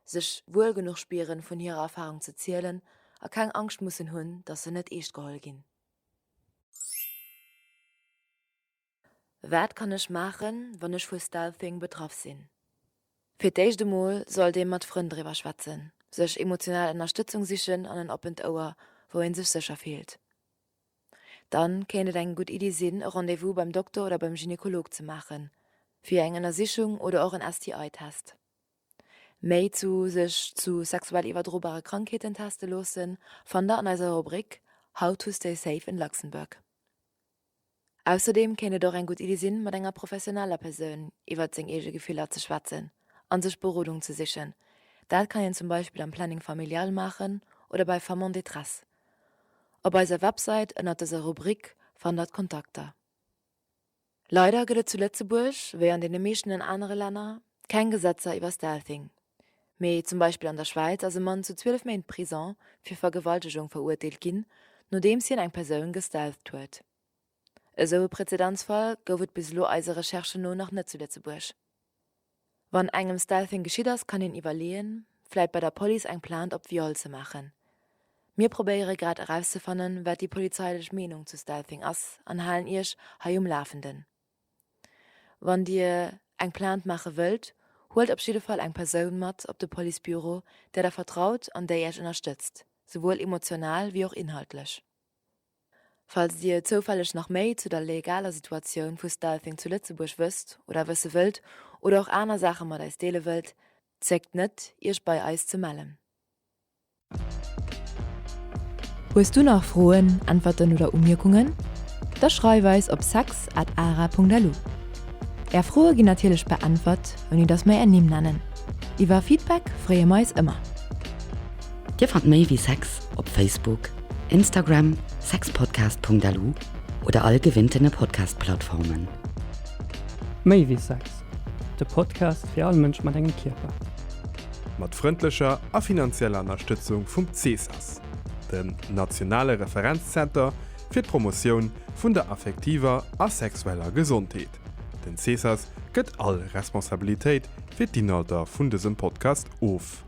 [SPEAKER 3] sech wuel genuch spieren, vun hirer Erfarung ze zielen a keng Angscht mussen hunn, dass se net eescht geholl ginn. Wat kann ech maachen, wann ech vu Stealthing betraff sinn? Fir d'éischt emol sollt ee mat Frënn driwwer schwätzen, sech emotional Ënnerstëtzung sichen an en oppent Ouer, wou ee sech sécher fillt. Dann kéint et eng gutt Iddi sinn, e Rendez-vous beim Dokter oder beim Gynekolog ze maachen, fir eng Ënnersichung oder och en STI-Test. Méi zu sech zu sexuell iwwerdrobare Krankheeten teste loossen, fannt der an eiser Rubrik How to stay safe in Luxembourg. Ausserdeem kéint et och eng gutt Iddi sinn, mat enger professioneller Persoun iwwert seng eege Gefiller ze schwätzen a sech Berodung ze sichen. Dat kann een zum Beispill am Planning Familial maachen oder bei Femmes en détresse. Op eiser Websäit ënnert dëser Rubrik fannt der d'Kontakter. Leider gëtt et zu Lëtzebuerg, wéi an deene meeschten anere Länner, keng Gesetzer iwwer Stealthing. Mee zum Beispill an der Schwäiz ass e Mann zu 12 Méint Prison fir Vergewaltegung verurteelt ginn, nodeems hien eng Persoun gestealtht huet. Esou e Prezedenzfall gouf et bis elo eise Recherchen no nach net zu Lëtzebuerg. Wann engem Stealthing geschitt ass, kann een iwwerleeën, vläit bei der Police eng Plainte op Viol ze maachen. Mir probéiere grad erauszefannen, wat déi polizeilech Meenung zu Stealthing ass an halen Iech hei um Lafenden. Wann Dir eng Plainte maache wëllt, huelt op jidde Fall eng Persoun mat op de Policebüro, där Der vertraut an déi Iech ënnerstëtzt, souwuel emotional wéi och inhaltlech. Falls Dir zoufälleg nach méi zu der legaler Situatioun vu Stealthing zu Lëtzebuerg wësst oder wësse wëllt oder och aner Saache mat eis deele wëllt, zéckt net, Iech bei eis ze mellen. Hues du nach Froen, Äntwerten oder Umierkungen? Da schreif eis op sex at ara.lu. Är Froe ginn natierlech beäntwert, ouni dass mer är Nimm nennen. Iwwer Feedback freeë mer eis ëmmer.
[SPEAKER 1] Dir fannt méi wéi Sex op Facebook, Instagram, sexpodcast.lu oder all gewinntene Podcast-Plattformen.
[SPEAKER 2] Méi wéi Sex, de Podcast fir all Mënsch mat engem Kierper.
[SPEAKER 4] Mat frëndlecher a finanzieller Ënnerstëtzung vum CESAS, dem nationale Referenzzenter fir d'Promotioun vun der affektiver a sexueller Gesondheet. Den CESAS gëtt all Responsabilitéit fir d'Inhalter vun dësem Podcast of.